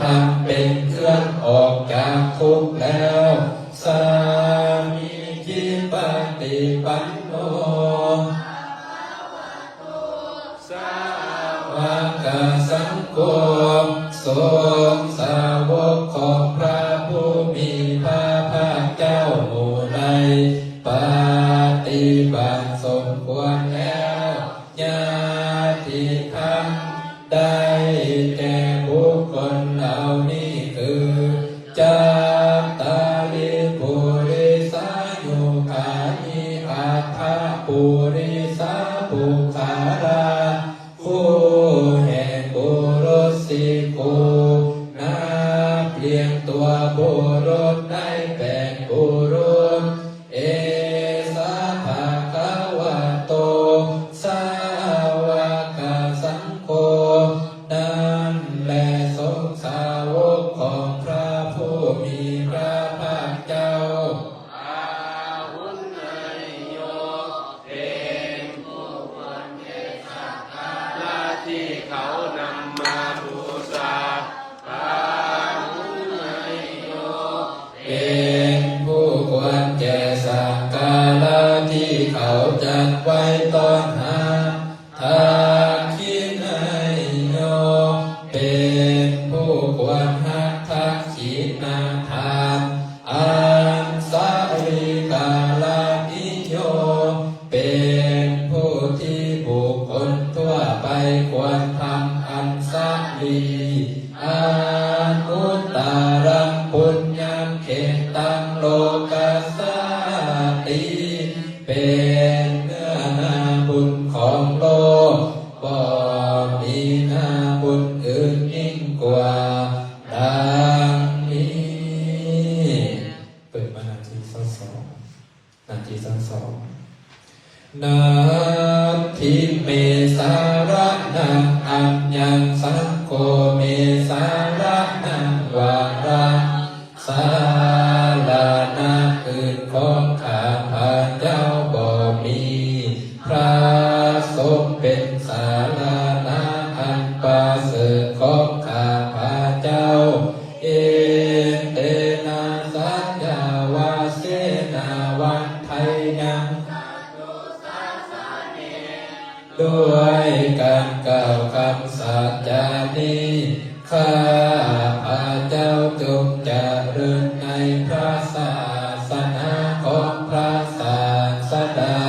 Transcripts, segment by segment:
ອັນເປັນເຄື່ອງອອກຈາກທຸກແລ້ວ. ສາມີຈິປະຕິປັນໂນ ສາວະກະສັງໂຄ ສົງສາວົກຂອງພະຜູ້ມີພະພາກເຈົ້າໝູ່ໃດ ປະຕິບັດສົມຄວນແລ້ວ. ຍາທິທັງ ໄດ້ແກ່ບຸກຄົນເຫຼົ່ານີ້ຄື ຈັດຕາລິປຸລິສາຍຸຄານິ ອັດຖະປຸລິສະບຸກຄະລາ ຄູ່ແຫ່ງບຸລຸດສີ່ຄູ່ ນັບລຽງຕົວບຸລຸດໄດ້ແປດບຸລຸດ. ເອສະພະຄະວະໂຕ ສາວະກະສັງໂຄ ນັ້ນແລ ສົງສາວົກຂອງພະຜູ້ມີພະພາກເຈົ້າ ອາຫຸນນະໂຍ ເປັນຜູ້ຄວນແກ່ສັກກາລະທີ່ເຂົານຳມາບູຊາ ອາຫຸນນະໂຍ ເປັນຜູ້ຄວນແກ່ສັກກາລະທີ່ເຂົາຈັດໄວ້ຕ້ອນຮັບ. ທັກຂິນະໂຍ ເປັນຜູ້ຄວນຮັບທັກຂິນະທຳ. ອັນສະລິກາລະນິໂຍ ເປັນຜູ້ທີ່ບຸກຄົນທົ່ວໄປຄວນທຳອັນສະລິ. ອະນຸດຕະລັງປຸນຍັງເຂດຕັງໂລກັດສາຕິ ເປັນເນື້ອນາບຸນຂອງໂລກ ບໍ່ມີນາບຸນອື່ນຍິ່ງກວ່າດັ່ງນີ້. ເປີດມາໜ້າທີຊາວສອງ ໜ້າທີຊາວສອງ ນັດຖິເມສາລະນັງ ອັນຍັງ ສັງໂຄເມສາລະນັງ ວະລັງ ສາລະນະອື່ນຂອງຂ້າພະເຈົ້າບໍ່ມີ ພະສົງເປັນສາລະນະອັນປະເສີດຂອງຂ້າພະເຈົ້າ. ເອເຕນະ ສັດຢາວາເສນາ ວັນໄທຍັງ ດ້ວຍການກ່າວຄຳສັດຈານີ້ ຂ້າພະເຈົ້າຈົ່ງຈະເລີນໃນພະສາສະໜາຂອງພະສາສະດາ.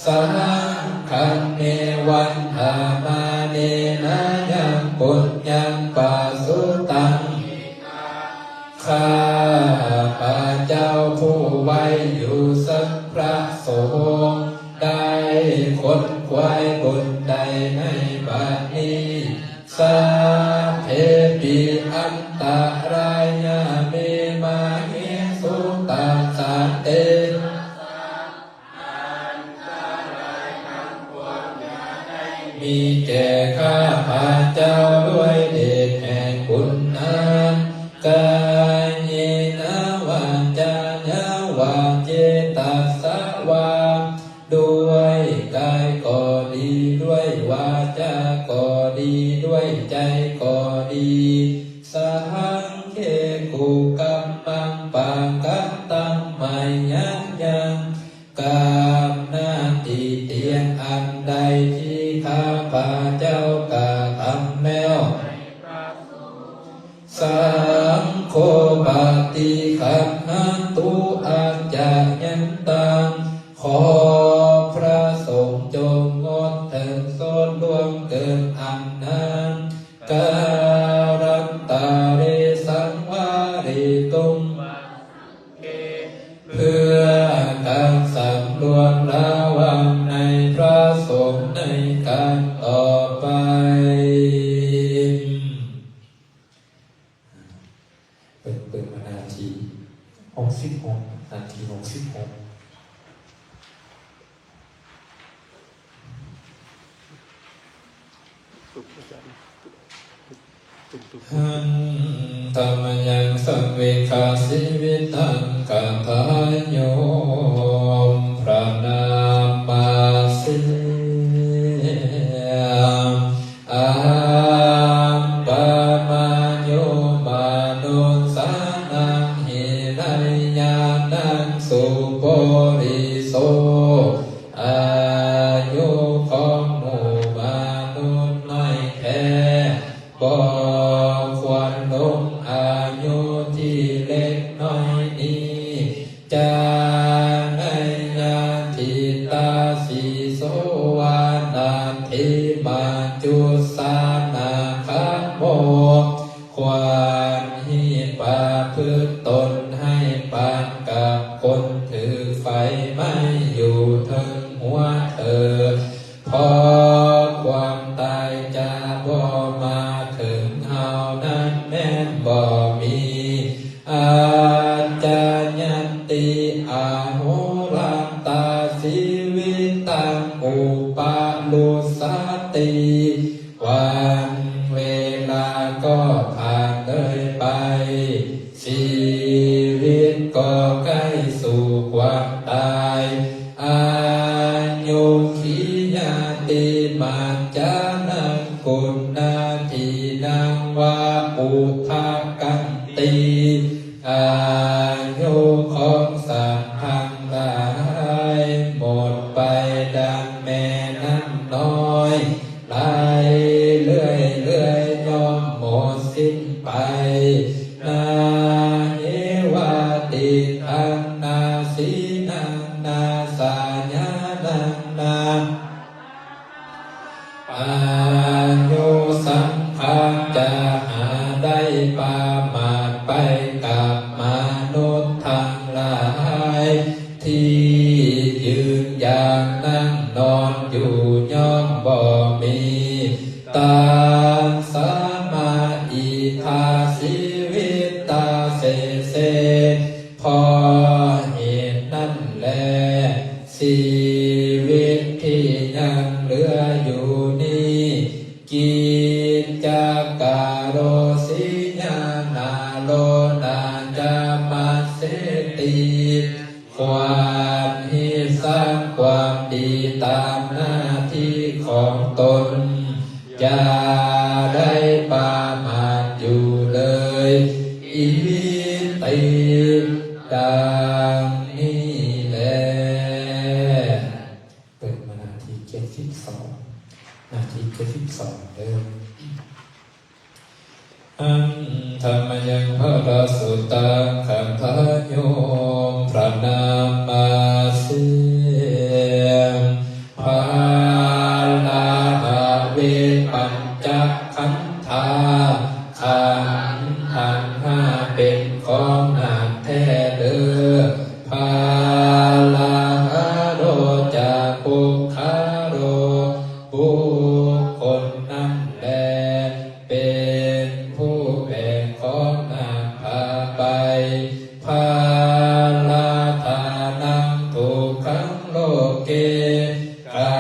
ສັງຄັງ ເນວັນທະມາເນນະ ຍັງປຸນຍັງປະສຸຕັງ ຂ້າພະເຈົ້າຜູ້ໄວ້ຢູ່ເຊິ່ງພະສົງ ໄດ້ຂົນຂວາຍບຸນໄດ້ໃນບັດນີ້. ສັບເພປິ ອັນຕະລາຍາ ເມ ມະເຫສຸຕັດສະເຕ ອັນຕະລາຍທັງປວງຢ່າໄດ້ມີແກ່ຂ້າພະເຈົ້າ ດ້ວຍເດດແຫ່ງບຸນນັ້ນ ກາເຍນະ ວາຈາຍາ ວາ ເຈຕະສະວາ ດ້ວຍກາຍກໍດີ ດ້ວຍວາຈາກໍດີ ດ້ວຍໃຈກໍດີ. ສັງເຄ ກຸກຳມັງ ປະກະຕັງ ມາຍັນຍັງ ກຳນານຕິຕຽນອັນໃດທີ່ຂ້າພະເຈົ້າກະທຳແລ້ວ ສັງໂຄ ປະຕິຄັນຫະຕຸ ອັດຈະຍັນຕັງ ຂໍພະສົງຈົ່ງງົດເຖິງໂທດລ່ວງເກີນອັນນັ້ນ. ກາລັນຕະເຣ ສັງວາເຣຕຸງ ເພື່ອການສຳລວມລະວັງໃນພະສົງໃນການຕໍ່ໄປ. ເປີດ ເປີດມາໜ້າທີຫົກສິບຫົກ ໜ້າທີຫົກສິບຫົກ. ຫັນທຳມະຍັງ ສັງເວຄາ ຊີວິຕັງ ກະຖາໂຍ ພະນາມາເສ ອັບປະມາໂຍ ຂໍຄວນລົງອາຍຸທີ່ເລັກນ້ອຍນີ້ ຈາໄນຍະທິຕາສີໂສວານາເທມາຈຸສານາຄາໂມ ຄວນຮີດປະພຶດຕົນໃຫ້ປານກັບຄົນຖືກໄຟໄໝ້ຢູ່ເທິງຫົວເທີ ເພາະຄວາມຕາຍຈະບໍ່ມາເຖິງເຮົານັ້ນແມ່ນບໍ່ມີ ອາຈາຍັນຕິອາໂຫລະຕາຊີວິຕັງອຸປະລຸດສະຕິ ວັນເວລາກໍຜ່ານເລີຍໄປ ຊີວິດກໍໃກ້ສູ່ຄວາມຕາຍ ອາຍຸຄີຍາຕິມັດຈານັງກຸນນາທີນັງວາອຸທະກັນຕິ ອາຍຸຂອງສັດທັງຫຼາຍໝົດໄປດັ່ງແມ່ນ້ຳນ້ອຍ ໄຫຼເລື້ອຍໆ ຍ່ອມໝົດສິ້ນໄປ ນາເຫວາຕິຕັງນາສີນັງນາສາຍານັງນາ ອາຍຸສັງຂານຈະຫາໄດ້ປະມາດໄປກັບມະນຸດທັງຫຼາຍ ທີ່ຢືນຢາງນັ່ງນອນຢູ່ຍ່ອມບໍ່ມີ ຕັດສະມາອິທາຊີວິດຕາເສເສ ເພາະເຫດນັ້ນແລ ຊີວິດທີ່ຍັງເຫຼືອຢູ່ນີ້ ກິດຈະກາໂຣສີຍານາໂຣນາຈາມະເສຕິ ຄວນຮີດສ້າງຄວາມດີຕາມໜ້າທີ່ຂອງຕົນ ຢ່າໄດ້ປະມາດຢູ່ເລີຍ ອິຕິ ດັ່ງນີ້ແລ. ເປີດມາໜ້າທີເຈັດສິບສອງ ໜ້າທີເຈັດສິບສອງເດີ. ອັງ ທຳມະຍັງ ພະລະສຸຕັງ ຄັນທາໂຍ ພະນາມາເສ ພະລະຫະເວ ປັນຈະຄັນທາ ຂັນທັງຫ້າເປັນຂອງໜັກແທ້ເດີ ພະລະຫະໂລ ຈະປຸກຄະໂລ ບຸກຄົນນັ້ນແລ ເປັນຜູ້ແບກຂອງໜັກພາໄປ ພາລະທານັງ ທຸກຂັງໂລເກ ກາ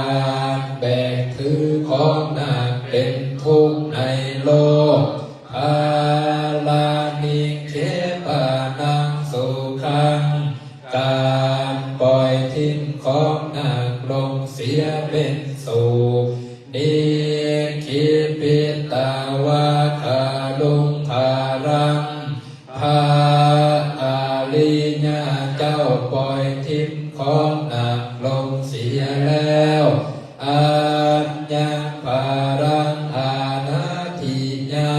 ນແບກຖືຂອງໜັກເປັນທຸກໃນໂລກ ພາລະນິເຂປານັງ ສຸຂັງ ການປ່ອຍຖິ້ມຂອງໜັກລົງເສຍເປັນສຸກ ນິກຂິປິດຕາວາຄາລຸງຄາລັງ ພະອະລິຍະເຈົ້າປ່ອຍຖິ້ມຂອງໜັກລົງເສຍແລ້ວ ອັນຍັງພາລັງອານາທິຍາ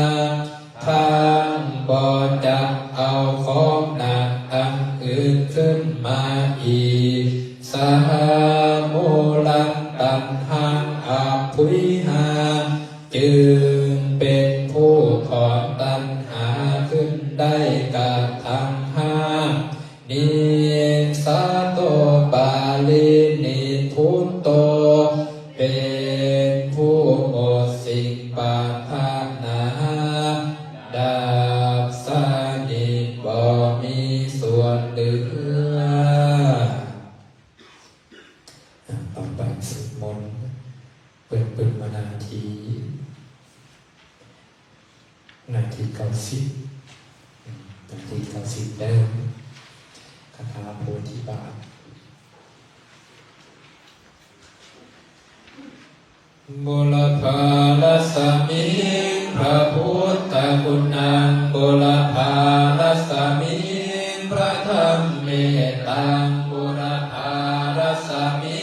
ທັງບໍ່ຈັກເອົາຂອງໜັກອັນອື່ນຂຶ້ນມາອີກ ສະຫະມູລັງຕັນຫັງອະປຸຍຫາ ຈຶ່ງເປັນຜູ້ຖອນຕັນຫາຂຶ້ນໄດ້ກະທັງຫ້າມ ນິສາໂຕປາລິນິພຸດໂຕ ເປັນຜູ້ໝົດສິ່ງປາດຖະໜາ ດັບສະໜິດບໍ່ມີສ່ວນເຫຼືອ. ຕໍ່ໄປສວດມົນ ເປີດປຶ້ມມາໜ້າທີ ໜ້າທີເກົ້າສິບ ໜ້າທີເກົ້າສິບເດີ ຄາຖາໂພທິບາດ. ບຸລະພາລັດສະມິງ ພະພຸດທະຄຸນນັງ ບຸລະພາລັດສະມິງ ພະທຳເມຕັງ ບຸລະພາລັດສະມິ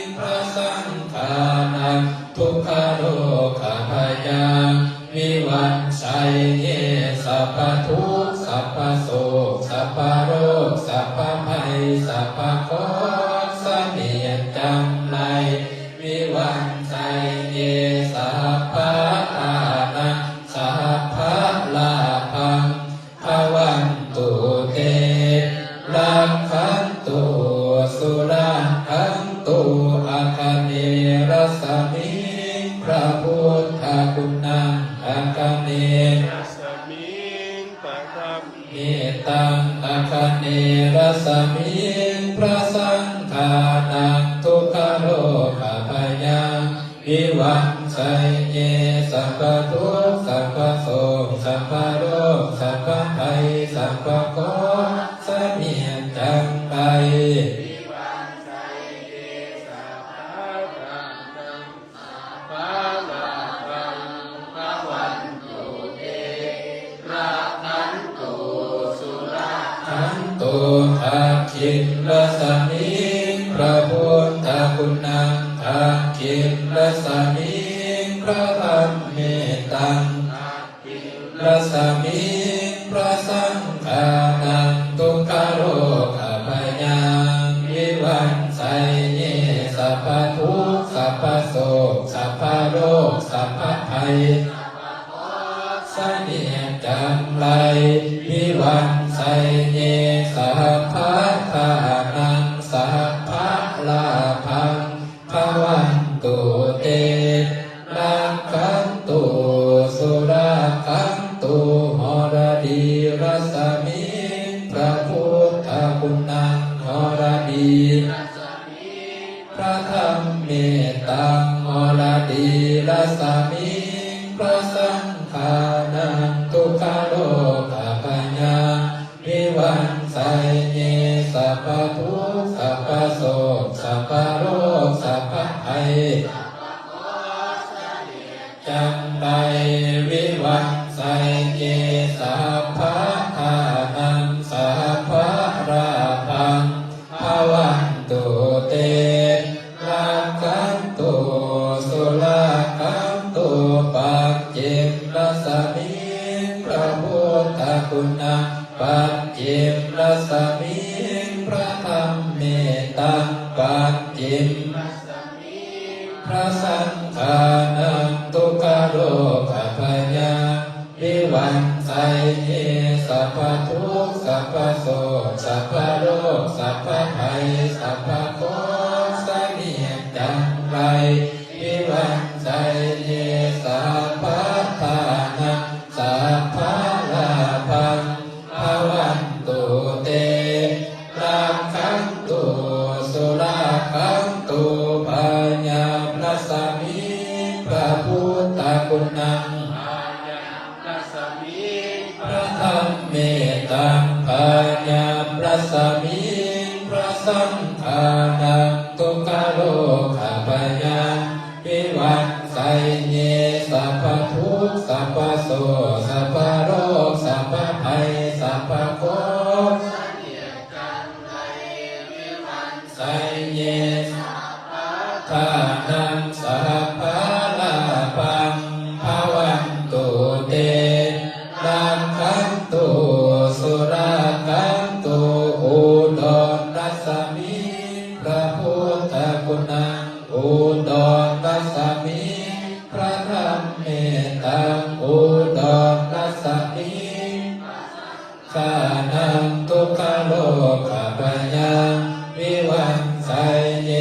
ງ ພະສັງຄານັງ ທຸກຂະໂລກະພະຍັງ ວິວັດ ໄຊເຍ ສັບພະທຸກ ສັບພະໂສກ ສັບພະໂລກ ສັບພະໄພ ສັບພະເຄາະ ສະເໜຽດຈັງໄລ ວິວັນໄຊເຍ ສັບພະທານັງ ສັບພະລາພັງ ພະວັນຕຸເຕ ລັກຂັນຕຸ ສຸລັກຂັນຕຸ ອັກຂະເນ ຣັດສະມິງ ພະພຸດທະຄຸນນັງ ອັກຂະເນ ຣັດສະມິງ ພະທຳ ມິຕັງ ອັກຂະເນ ຣັດສະມິງ ພະສັງຄານັງ ທຸກຂະໂລກະພະຍັງ ວິວັນໄຊເຍ ສັບພະທຸກ ສັບພະໂສກ ສັບພະໂລກ ສັບພະໄພ ສັບພະເຄາະ ສະເໜຽດຈັງໄລ ວິວັນໄຊເຍ ສັບພະທານັງ ສັບພະລາພັງ ພະວັນຕຸເຕ ລັກຂັນຕຸ ສຸລັກຂັນຕຸ ທັກຂິນຣັດສະມິງ ພະພຸດທະຄຸນນັງ ທັກຂິນຣັດສະມິງ ພະທຳເມຕັງ ທັກຂິນຣັດສະມິງ ພະສັງຄານັງ ທຸກຂະໂລກະພະຍັງ ວິວັນໄຊເຍ ສັບພະທຸກ ສັບພະໂສກ ສັບພະໂລກ ສັບພະໄພ ສະເໜຽດຈັງໄລ ວິວັນໄຊເຍ ສັບພະທານັງ ສັບພະລາພັງ ພະວັນຕຸເຕ ລັກຂັນຕຸ ສຸລັກຂັນຕຸ ຫໍລະດີຣັດສະມິງ ພະພຸດທະຄຸນນັງ ຫໍລະດີ ພະທຳເມຕັງ ຫໍລະດີຣັດສະມິງ ພະສັງຄານັງ ທຸກຂະໂລກະພະຍັງ ວິວັນໄຊເຍ ສັບພະທຸກ ສັບພະໂສກ ສັບພະໂລກ ສັບພະໄພ ຈັງໄດ ວິວັນໄຊເຍ ສັບພະທານັງ ສັບພະລາພັງ ພະວັນຕຸເຕ ລັກຂັນຕຸ ສຸລັກຂັນຕຸ ປັດຈິມຣັດສະມິງ ພະພຸດທະຄຸນນັງ ປັດຈິມຣັດສະມິງ ພະທຳເມຕັງ ປັດຈິມ ພະສັງຄານັງ ທຸກຂະໂລກະພະຍັງ ວິວັນໄຊເຍ ສັບພະທຸກ ສັບພະໂສກ ສັບພະໂລກ ສັບພະໄພ ສັບພະເຄາະ ສະເໜຽດຈັງໄລ ວິວັນໄຊເຍ ສັບພະທານັງ ສັບພະລາພັງ ພະວັນຕຸເຕ ລັກຂັນຕຸ ສຸລັກຂັນຕຸ ພະຍັມຣັດສະມິງ ພະພຸດທະຄຸນນັງ ພະຍັມຣັດສະມິງ ພະທຳເມຕັງ ພະຍັມຣັດສະມິງ ພະສັງຄານັງ ທຸກຂະໂລກະພະຍັງ ວິວັນໄຊເຍ ສັບພະທຸກ ສັບພະໂສກ ສັບພະໂລກ ສັບພະໄພ ສັບພະເຄາະ ສະເໜຽດຈັງໄລ ວິວັນໄຊເຍ ສັບພະທານັງ ສັບພະລາພັງ ພະວັນຕຸເຕ ລັກຂັນຕຸ ສຸລັກຂັນຕຸ ອຸດົມຣັດສະມິງ ພະພຸດທະຄຸນນັງ ອຸດົມຣັດສະມິງ ພະທຳເມຕັງ ອຸດົມຣັດສະມິງ ຄານັງ ທຸກຂະໂລກະພະຍັງ ວິວັນໄຊເຍ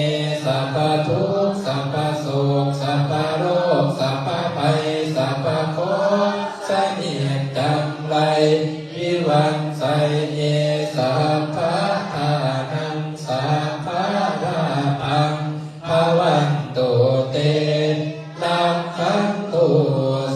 ສັບພະທຸກ ສັບພະໂສກ ສັບພະໂລກ ສັບພະໄພ ສັບພະເຄາະ ສະເໜຽດຈັງໄລ ວິວັນໄຊເຍ ສັບພະທານັງ ສັບພະລາພັງ ພະວັນຕຸເຕ ລັກຂັນຕຸ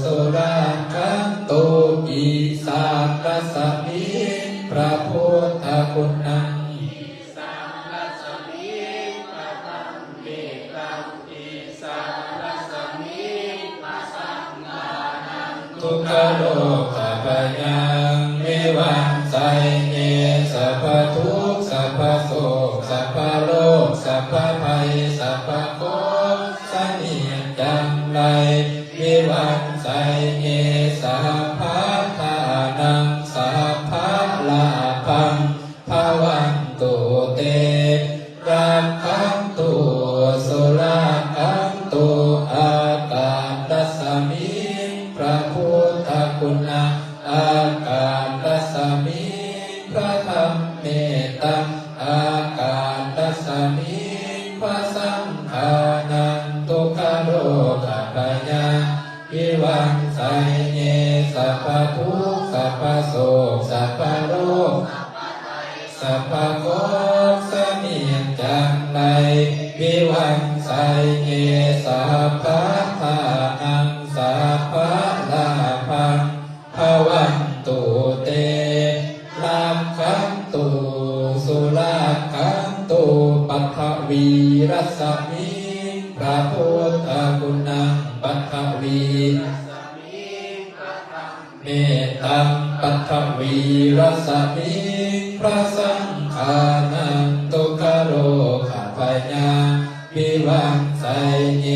ສຸລັກຂັນຕຸ ອີສານຣັດສະມິງ ພະພຸດທະຄຸນນັງ ອີສານຣັດສະມິງ ພະທຳເມຕັງ ອີສານຣັດສະມິງ ພະສັງຄານັງ ທຸກຂະໂລກະພະຍັງ ວິວັນໄຊເຍ ສັບພະທຸກ ສັບພະໂສກ ສັບພະໂລກ ສັບພະໄພ ສັບພະເຄາະ ສະເໜຽດຈັງໄລ ວິວັນໄຊເຍ ສັບ ອາກາດລັດສະໝີ ພະທຳເມຕັງ ອາກາດລັດສະໝີ ພະສັງຄານັງ ທຸກຂະໂລກະພະຍາ ວິວັນໄຊເຍ ສັບພະທຸກ ສັບພະໂສກ ສັບພະໂລກ ສັບພະເຄາະ ສະເໜັດຈັງໄລ ວິວັນໄຊເຍ ສັບພະທານັງ ສັບພະລາພັງ ພະວັນຕຸເຕ ລັກຂັນຕຸ ສຸລັກຂັນຕຸ ປັດຖະວີລັດສະໝີ ພະພຸດທະຄຸນນັງ ປັດຖະວີ ເມຕັງ ປັດຖະວີລັດສະໝີ ພະສັງຄານັງ ທຸກຂະໂລກະພະຍາ ວິວັນໄຊເຍ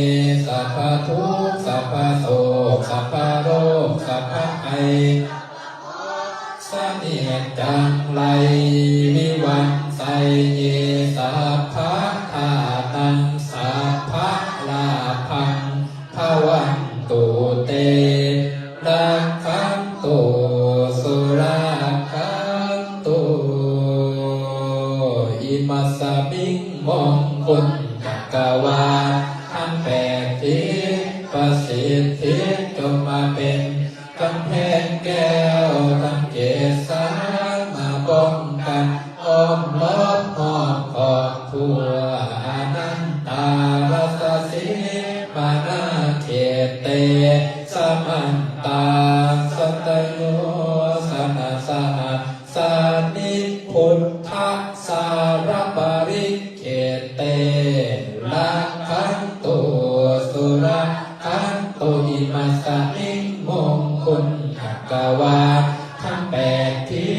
ສັບພະທຸກ ສັບພະໂສກ ສັບພະໂລກ ສັບພະໄຫ ສະເໜັດຈັງໄລ ວິວັນໄຊເຍ ສັບພະທານັງ ສັບພະລາພັງ ພະວັນຕຸເຕ ລັກຂັນຕຸ ສຸລັກຂັນຕຸ ອິມັດສະມິງມົງຄຸນຈັກກະວານ ທັງແປດທິດ ປະສິດທິ ຈົ່ງມາເປັນ ກຳແພງແກ້ວທັງເຈັດສານ ມາປ້ອງກັນອ້ອມລ້ອມຮອບຄອບທົ່ວ ອະນັນຕາລັດສະສີມະນາເຂດເຕ ສະມັນຕາສັດຕະໂຍ ຊະນະສະຫັດສານິ ພຸດທະສາລະປະລິເຂດເຕ ລັກຂັນຕຸ ສຸລັກຂັນຕຸ ອິມັດສະມິງມົງຄຸນຈັກກະວານ ທັງແປດທິ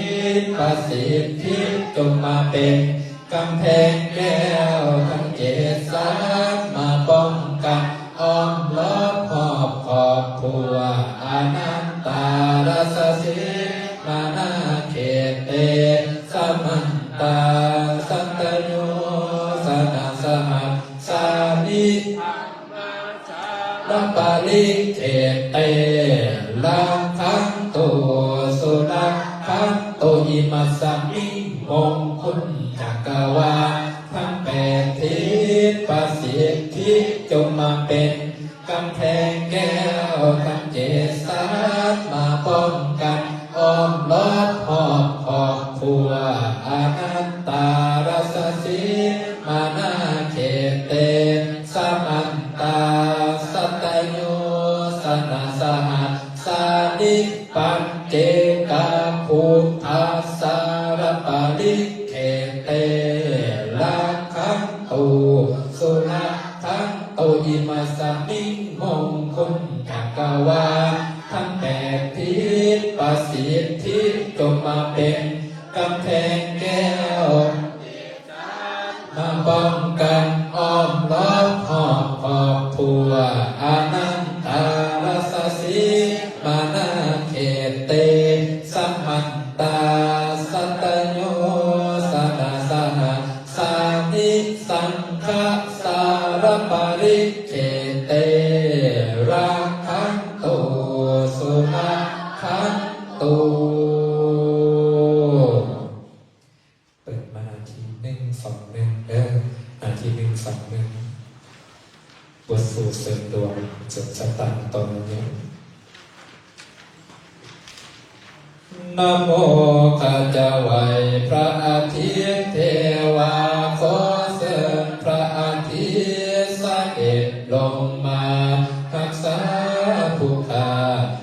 ດ ປະສິດທິ ຈົ່ງມາເປັນ ກຳແພງແກ້ວທັງເຈັດສານ ມາປ້ອງກັນອ້ອມລ້ອມຮອບຄອບທົ່ວ ອະນັນຕາລັດສະສີມະນາເຂດເຕ ສະມັນຕາສັດຕະໂຍ ຊະນະສະຫັດສານິ ລະປະລິເຂດເຕ ລັກຂັນຕຸ ສຸລັກຂັນຕຸ ອິມັດສະມິງມົງຄຸນຈັກກະວານ ທັງແປດທິດ ປະສິດທິ ຈົ່ງມາເປັນ ກຳແພງແກ້ວທັງເຈັດສານ ມາປ້ອງກັນອ້ອມລ້ອມຮອບຄອບທົ່ວ ອະນັນຕາລັດສະສີມະນາເຂດເຕ ສະມັນຕາສັດຕະໂຍ ຊະນະສະຫັດສານິ ປັດເຈກາພຸດທະສາລະປະລິເຂດເຕ ລັກຂັນຕຸ ສຸລັກຂັນຕຸ ອິມັດສະມິງມົງຄຸນຈັກກະວານ ທັງແປດທິດ ປະສິດທິ ຈົ່ງມາເປັນ ກຳແພງແກ້ວ ມາປ້ອງກັນອ້ອມລ້ອມຮອບຄອບທົ່ວ ອະນັນຕາລັດສະສີມະນາເຂດເຕ ສະມັນຕາສັດຕະໂຍ ຊະນະສະຫັດສານິ ສັງຄະສາລະປະລິເຂດເຕ ລັກຂັນຕຸ ສຸລັກຂັນຕຸ ເປີດມາໜ້າທີໜຶ່ງສອງໜຶ່ງເດີ ໜ້າທີໜຶ່ງສອງໜຶ່ງ ບົດສູດເສີມດວງໂຊກຊະຕາຕອນນີ້. ນະໂມ ຂ້າພະເຈົ້າໄຫວ້ພະອາທິດເທວາ ຂໍເຊີນພະອາທິດສະເດັດລົງມາຮັກສາຜູ້ຂ້າ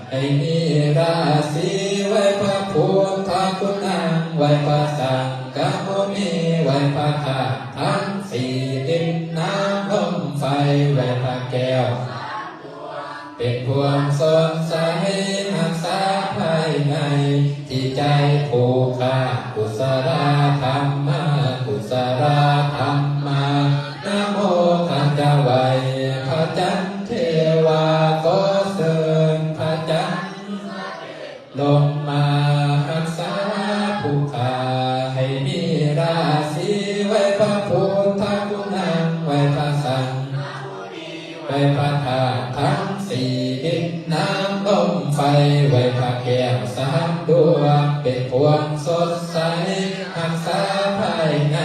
ໃຫ້ມີລາສີ ໄຫວ້ພະພຸດທະຄຸນນາງ ໄຫວ້ພະສັງຄະມຸນີ ໄຫວ້ພະທາດທັງສີ່ ດິນນ້ຳລົມໄຟ ໄຫວ້ພະແກ້ວ ເປັນພວງສອດໃສ ຮັກສາພາຍໃນ ທີ່ໃຈຜູ້ຂ້າ ກຸສະລະທຳມາ ກຸສະລະທຳມາ ນະໂມ ຂ້າພະເຈົ້າໄຫວ້ພະຈັນເທວາ ຂໍເຊີນພະຈັນ ລົງມາຮັກສາຜູ້ຂ້າ ໃຫ້ມີລາສີ ໄຫວ້ພະພຸດທະຄຸນນາງ ໄຫວ້ພະສັງຄະມຸນີ ໄຫວ້ພະທາດທັງສີ່ ດິນນ້ຳລົມໄຟ ໄຫວ້ພະແກ້ວ ສາມດວງເປັນພວງສົດໃສ ຮັກສາພາຍໃນ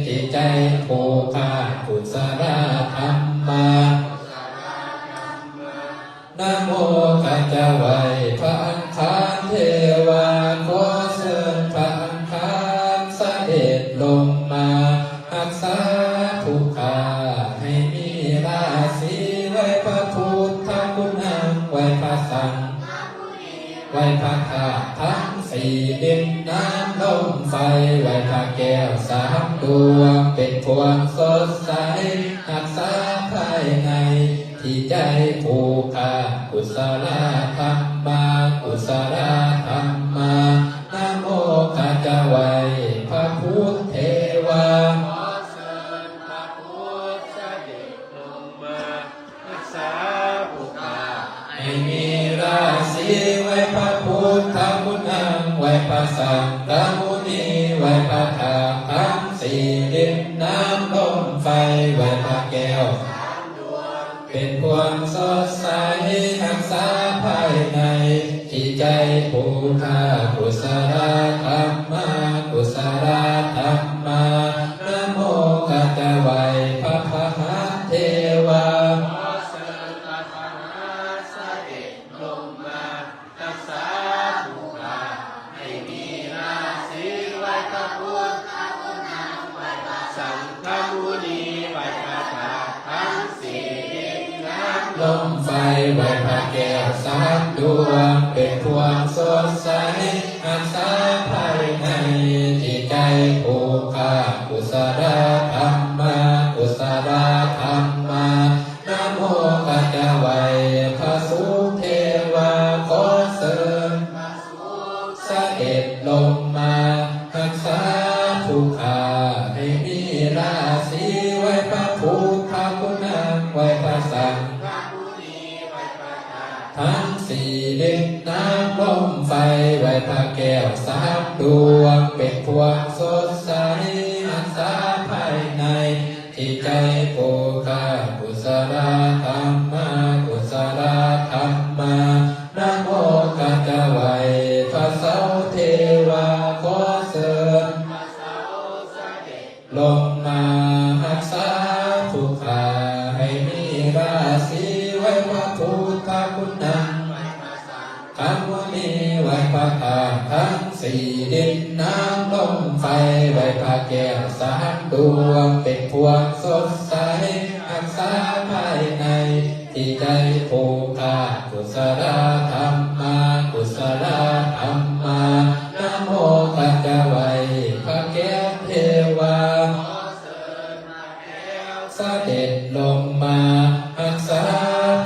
ຈິດໃຈຜູ້ຂ້າກຸສະລະທຳມາ ນະໂມ ຂ້າຈະໄຫວ້ພະອັງຄານເທວາ ຂໍເຊີນພະອັງຄານສະເດັດລົງມາ ຮັກສາຜູ້ຂ້າໃຫ້ມີລາສີ ໄຫວ້ພະພຸດທະຄຸນນຳ ໄຫວ້ພະສັງ ໄຫວ້ພະທາດທັງສີ່ ດິນນ້ຳລົມໄຟ ໄຫວ້ພະແກ້ວສາມດວງ ເປັນພວງສົດໃສ ຮັກສາພາຍໃນຈິດໃຈຜູ້ຂ້າກຸສະລະທຳມາ ກຸສະລະທຳມາ ນະໂມ ຂ້າຈະໄຫວ້ພະພຸດເທວາ ຂໍເຊີນພະພຸດສະເດັດລົງມາ ຮັກສາຜູ້ຂ້າໃຫ້ມີລາສີ ໄຫວ້ພະພຸດທະຄຸນນຳ ໄຫວ້ພະສັງຄະມຸນີ ໄຫວ້ພະທາດທັງສີ່ ດິນນ້ຳລົມໄຟ ໄຫວ້ພະແກ້ວສາມດວງ ເປັນພວງສົດໃສ ຮັກສາພາຍໃນຈິດໃຈຜູ້ຂ້າ ກຸສະລະທຳມາ ກຸສະລະທຳມາ ນະໂມ ຂ້າຈະໄຫວ້ພະພະຫັດເທວາ ຂໍເຊີນພະພະຫັດສະເດັດລົງມາ ຮັກສາຜູ້ຂ້າໃຫ້ມີລາສີ ໄຫວ້ພະພຸດທະຄຸນນຳ ໄຫວ້ພະສັງຄະມຸນີ ໄຫວ້ພະທາດທັງສີ່ ດິນນ້ຳລົມໄຟ ໄຫວ້ພະແກ້ວສາມດວງ ເປັນພວງສົດໃສ ຮັກສາພາຍໃນຈິດໃຈຜູ້ຂ້າ ກຸສະລະທຳມາ ກຸສະລະທຳມາ ນະໂມ ຂ້າຈະໄຫວ້ພະສຸກເທວາ ຂໍເຊີນພະສຸກສະເດັດລົງມາ ຮັກສາຜູ້ຂ້າໃຫ້ມີລາສີ ໄຫວ້ພະພຸດທະຄຸນນຳ ໄຫວ້ພະສັງຄະມຸນີ ໄຫວ້ພະທາດທັງສີ່ ດິນນ້ຳລົມໄຟ ໄຫວ້ພະແກ້ວສາມດວງ ເປັນພວງສົດໃສ ຮັກສາພາຍໃນ ຈິດໃຈຜູ້ຂ້າ ກຸສະລະທຳມາ ກຸສະລະທຳມາ ນະໂມ ຂ້າຈະໄຫວ້ພະເສົາເທວາ ຂໍເຊີນພະເສົາສະເດັດລົງມາ ຮັກສາຜູ້ຂ້າໃຫ້ມີລາສີ ໄຫວ້ພະພຸດທະຄຸນນຳ ໄຫວ້ພະສັງຄະມຸນີ ໄຫວ້ພະທາດທັງສີ່ ດິນນ້ຳລົມໄຟ ໄຫວ້ພະແກ້ວສາມດວງ ເປັນພວງສົດໃສ ຮັກສາພາຍໃນ ຈິດໃຈຜູ້ຂ້າ ກຸສະລະທຳມາ ກຸສະລະທຳມາ ນະໂມ ຂ້າຈະໄຫວ້ພະແກ້ວເທວາ ສະເດັດລົງມາ ຮັກສາ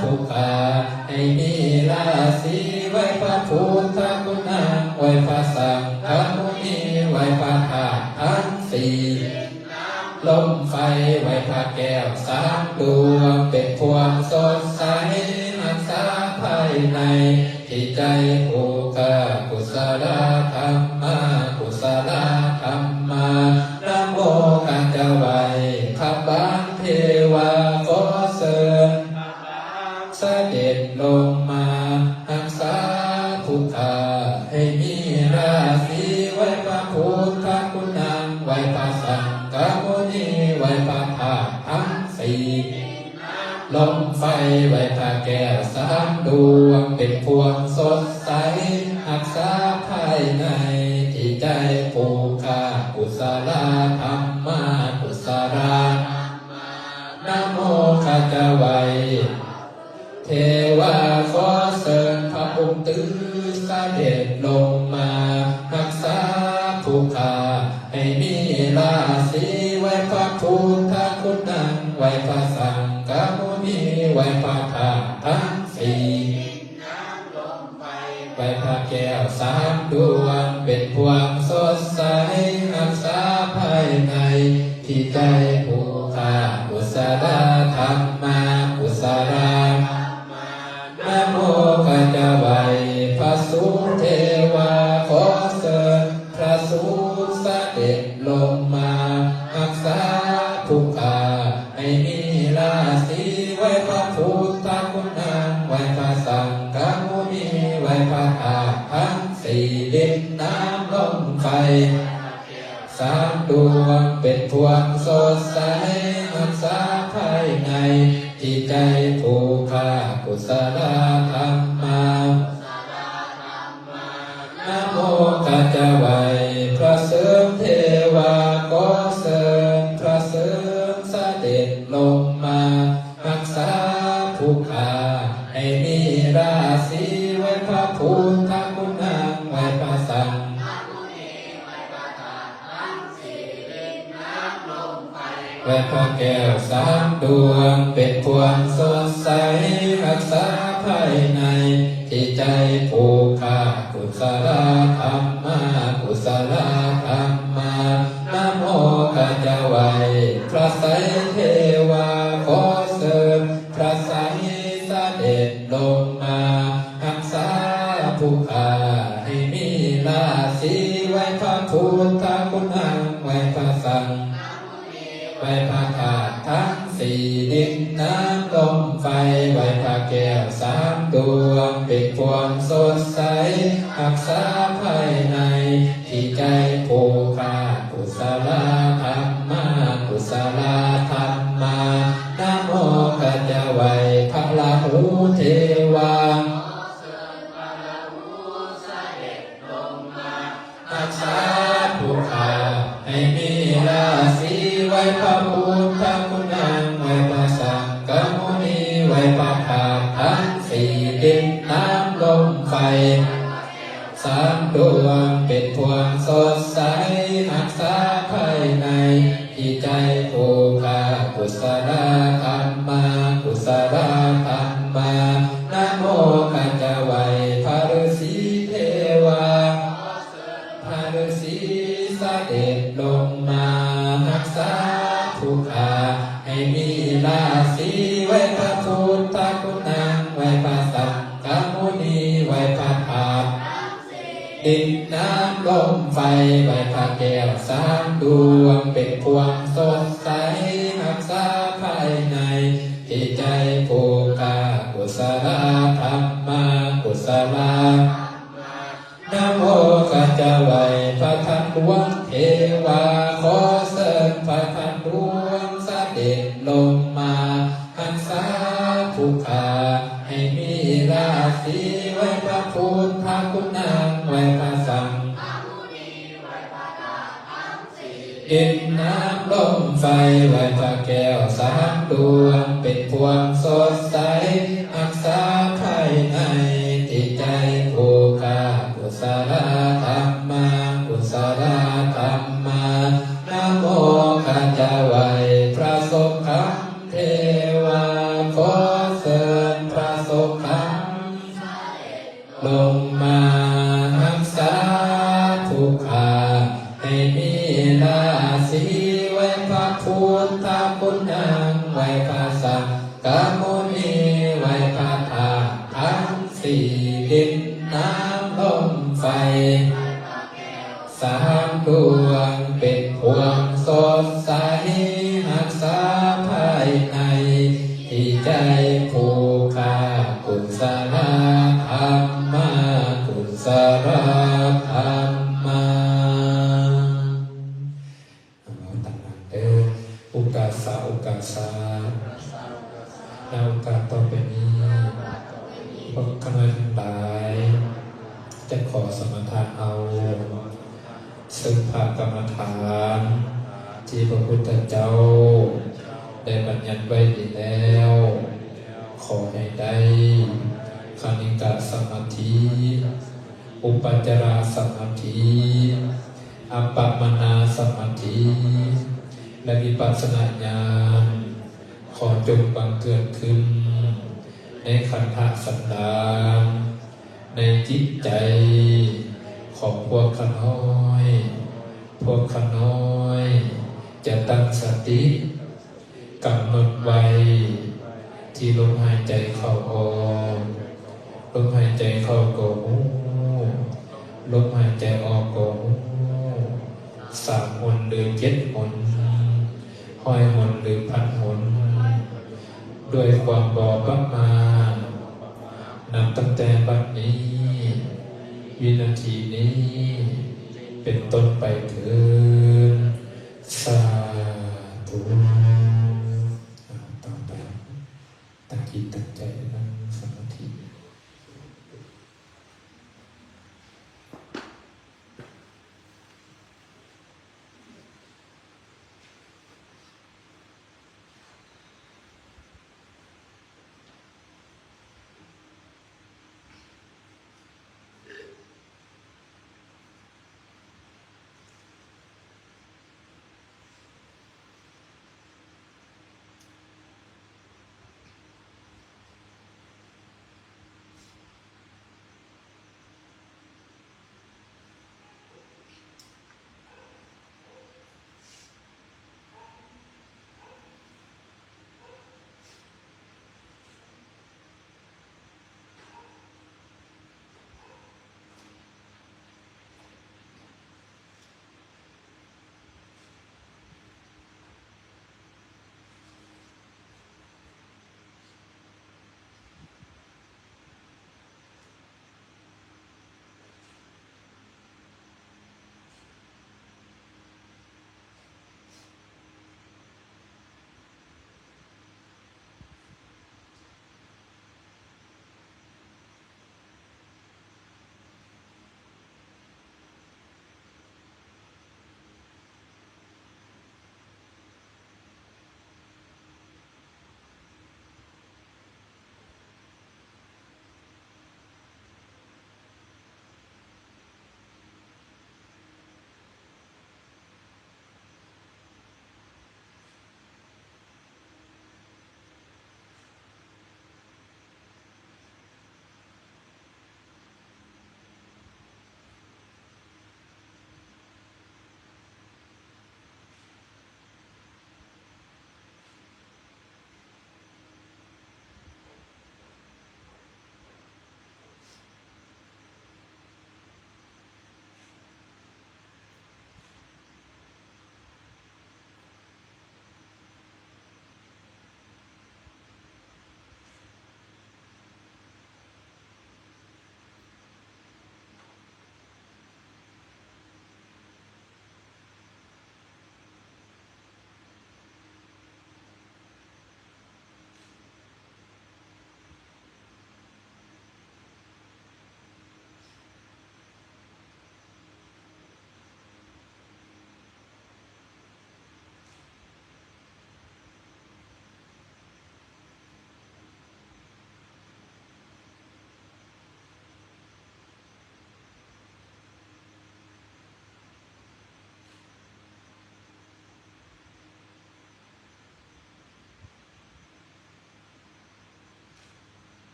ຜູ້ຂ້າໃຫ້ມີລາສີ ໄຫວ້ພະພຸດທະຄຸນນຳ ໄຫວ້ພະສັງຄະມຸນີ ໄຫວ້ພະທາດທັງສີ່ ລົມໄຟ ໄຫວ້ພະແກ້ວສາມດວງ ເປັນພວງສົດໃສ ຮັກສາພາຍໃນ ຈິດໃຈຜູ້ຂ້າ ກຸສະລະທຳມາ ກຸສະລະທຳມາ ນະໂມ ຂ້າຈະໄຫວ້ພະບານເທວາ ຂໍເຊີນພະບານສະເດັດລົງມາ ຮັກສາຜູ້ຂ້າໃຫ້ມີລາສີ ໄຫວ້ພະພຸດທະຄຸນນຳ ໄຫວ້ພະສັງຄະມຸນີ ໄຫວ້ພະທາດທັງສີ່ ລົມໄຟ ໄຫວ້ພະແກ້ວສາມດວງ ເປັນພວງສົດໃສ ຮັກສາພາຍໃນ ຈິດໃຈຜູ້ຂ້າ ກຸສະລະທຳມາ ກຸສະລະທຳມາ ນະໂມ ຂ້າຈະໄຫວ້ເທວາ ຂໍເຊີນພະອົງຕື້ສະເດັດລົງມາ ຮັກສາຜູ້ຂ້າ ໃຫ້ມີລາສີ ໄຫວ້ພະພຸດທະຄຸນນຳ ໄຫວ້ພະສັງຄະມຸນີ ໄຫວ້ພະທາດທັງສີ່ ໄຫວ້ພະແກ້ວສາມດວງ ເປັນພວງສົດໃສ ຮັກສາພາຍໃນ ຈິດໃຈຜູ້ຂ້າ ກຸສະລະທຳມາ ກຸສະລະທຳມາ ນະໂມ ຂ້າຈະໄຫວ້ພະສຸກເທວາ ຂໍເຊີນພະສຸກສະເດັດລົງມາ ຮັກສາຜູ້ຂ້າໃຫ້ມີລາສີ ໄຫວ້ພະພຸດທະຄຸນນຳ ໄຫວ້ພະສັງຄະມຸນີ ໄຫວ້ພະທາດທັງ ດິນນ້ຳລົມໄຟ ສາມດວງເປັນພວງສົດໃສ ຮັກສາພາຍໃນ ທີ່ໃຈຜູ້ຂ້າ ກຸສະລະທຳມາ ນະໂມ ຂ້າຈະໄຫວ້ພະເສີມເທວາ ຂໍເຊີນພະເສີມສະເດັດລົງມາ ຮັກສາຜູ້ຂ້າໃຫ້ມີລາສີ ໄຫວ້ພະພຸດທະຄຸນນາງ ໄຫວ້ພະສັງ ໄຫວ້ພະແກ້ວສາມດວງ ເປັນພວງສົດໃສ ຮັກສາພາຍໃນ ທີ່ໃຈຜູ້ຂ້າ ກຸສະລະທຳມາ ກຸສະລະທຳມາ ນະໂມ ຂ້າຈະໄຫວ້ພະໄຊເທວາ ຂໍເຊີນພະໄຊສະເດັດລົງມາ ຮັກສາຜູ້ຂ້າໃຫ້ມີລາສີ ໄຫວ້ພະພຸດທະຄຸນນາງ ໄຫວ້ພະສັງ ໄຫວ້ພະທາດທັງສີ່ ດິນນ້ຳລົມໄຟ ໄຫວ້ພະແກ້ວສາມດວງ ເປັນພວງສົດໃສ ຮັກສາພາຍໃນ ທີ່ໃຈຜູ້ຂ້າ ກຸສະລະທຳມາ ກຸສະລະທຳມາ ນະໂມ ຂ້າຈະໄຫວ້ພະລາຫູເທວາ ຮັກສາຜູ້ຂ້າໃຫ້ມີລາສີ ໄຫວ້ພະພຸດທະຄຸນນາງ ໄຫວ້ພະສັງຄະມຸນີ ໄຫວ້ພະທາດທັງສີ່ ດິນນ້ຳລົມໄຟ ສາມດວງເປັນພວງສົດໃສ ຮັກສາພາຍໃນ ທີ່ໃຈຜູ້ຂ້າ ກຸສະລະທຳມາ ກຸສະລະທຳມາ ນະໂມ ຂ້າຈະໄຫວ້ພະລືສີເທວາ ພະລືສີສະເດັດລົງມາ ຮັກສາຜູ້ຂ້າໃຫ້ມີລາສີ ໄຫວ້ພະພຸດທະຄຸນນາງ ໄຫວ້ພະສັງຄະມຸນີ ໄຫວ້ພະທາດ ດິນນ້ຳລົມໄຟ ໄຫວ້ພະແກ້ວສາມດວງ ເປັນພວງສົດໃສ ຮັກສາພາຍໃນ ທີ່ໃຈຜູ້ຂ້າ ກຸສະລະທຳມາ ກຸສະລະ ນະໂມ ຂ້າຈະໄຫວ້ພະທາດຫຼວງເທວາ ຂໍເຊີນພະທາດຫຼວງສະເດັດລົງມາ ຮັກສາຜູ້ຂ້າໃຫ້ມີລາສີ ໄຫວ້ພະພຸດທະຄຸນນາງ ໄຫວ້ພະສັງ ດິນນ້ຳລົມໄຟ ໄຫວ້ພະແກ້ວສາມດວງ ເປັນພວງສົດໃສ ຮັກສາພາຍໃນ ທີ່ໃຈຜູ້ຂ້າ ກຸສະລະທຳມາ ກຸສະລະທຳມາ ນະໂມ ຂ້າຈະໄຫວ້ພະສົກຄຳເທວາ ຂໍເຊີນພະສົກຄຳ ລົງມາຮັກສາຜູ້ຂ້າໃຫ້ມີລາສີ ໄຫວ້ພະພຸດທະຄຸນນາງ ໄຫວ້ພະສັງຄະມຸນີ ໄຫວ້ພະທາດທັງສີ່ ດິນນ້ຳລົມໄຟ ສາມດວງເປັນພວງສົດໃສ ຮັກສາພາຍໃນ ທີ່ໃຈຜູ້ຂ້າ ກຸສະລະທຳມາ ກຸສະລະທຳມາ ເອົາຕັ້ງໜ້າເດີ ອຸກາສະ ອຸກາສະ ໃນໂອກາດຕໍ່ໄປນີ້ ພວກຂ້ານ້ອຍທັງຫຼາຍ ຈະຂໍສະມາທານເອົາ ຊຶ່ງພະກຳມະຖານທີ່ພະພຸດທະເຈົ້າໄດ້ບັນຍັດໄວ້ດີແລ້ວ ຂໍໃຫ້ໄດ້ຄະນິກະສະມາທິ ອຸປັດຈາລະສະມາທິ ອັບປະມານາສະມາທິ ແລະ ວິປັດສະນາຍານ ຂໍຈົ່ງບັງເກີດຂຶ້ນໃນຂັນທະສັນດານ ໃນຈິດໃຈຂອງພວກຂ້ານ້ອຍ. ພວກຂ້ານ້ອຍຈະຕັ້ງສະຕິກຳນົດໄວ້ທີ່ລົມຫາຍໃຈເຂົ້າອອກ. ລົມຫາຍໃຈເຂົ້າກໍຮູ້, ລົມຫາຍໃຈອອກກໍຮູ້, ສາມຫົນຫຼືເຈັດຫົນ, ຮ້ອຍຫົນຫຼືພັນຫົນ, ດ້ວຍຄວາມບໍ່ປະໝາດ, ນັບຕັ້ງແຕ່ບັດນີ້ ວິນາທີນີ້ເປັນຕົ້ນໄປເທີ້ນ. ສາທຸ. ຕໍ່ໄປ ຕັ້ງຈິດຕັ້ງໃຈ ນັ່ງສະມາທິ.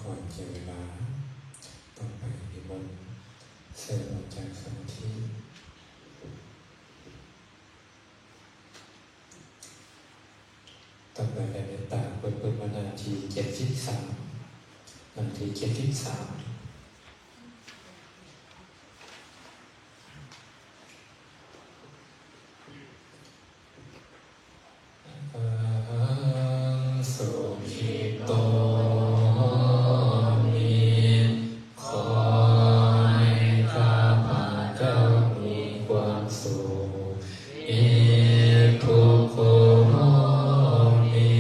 ກ່ອນຈະເວລາ ຕ້ອງໄປນິມົນເຊີນອອກຈາກສະມາທິ. ຕໍ່ໄປແຜ່ເມດຕາ ເປີດ ເປີດມາໜ້າທີເຈັດສິບສາມ ໜ້າທີເຈັດສິບສາມ. ອະຫັງສຸຂິໂຕໂຫມິ ຂໍໃຫ້ຂ້າພະເຈົ້າມີຄວາມສຸກ. ນິບພຸກໂຂໂຫມິ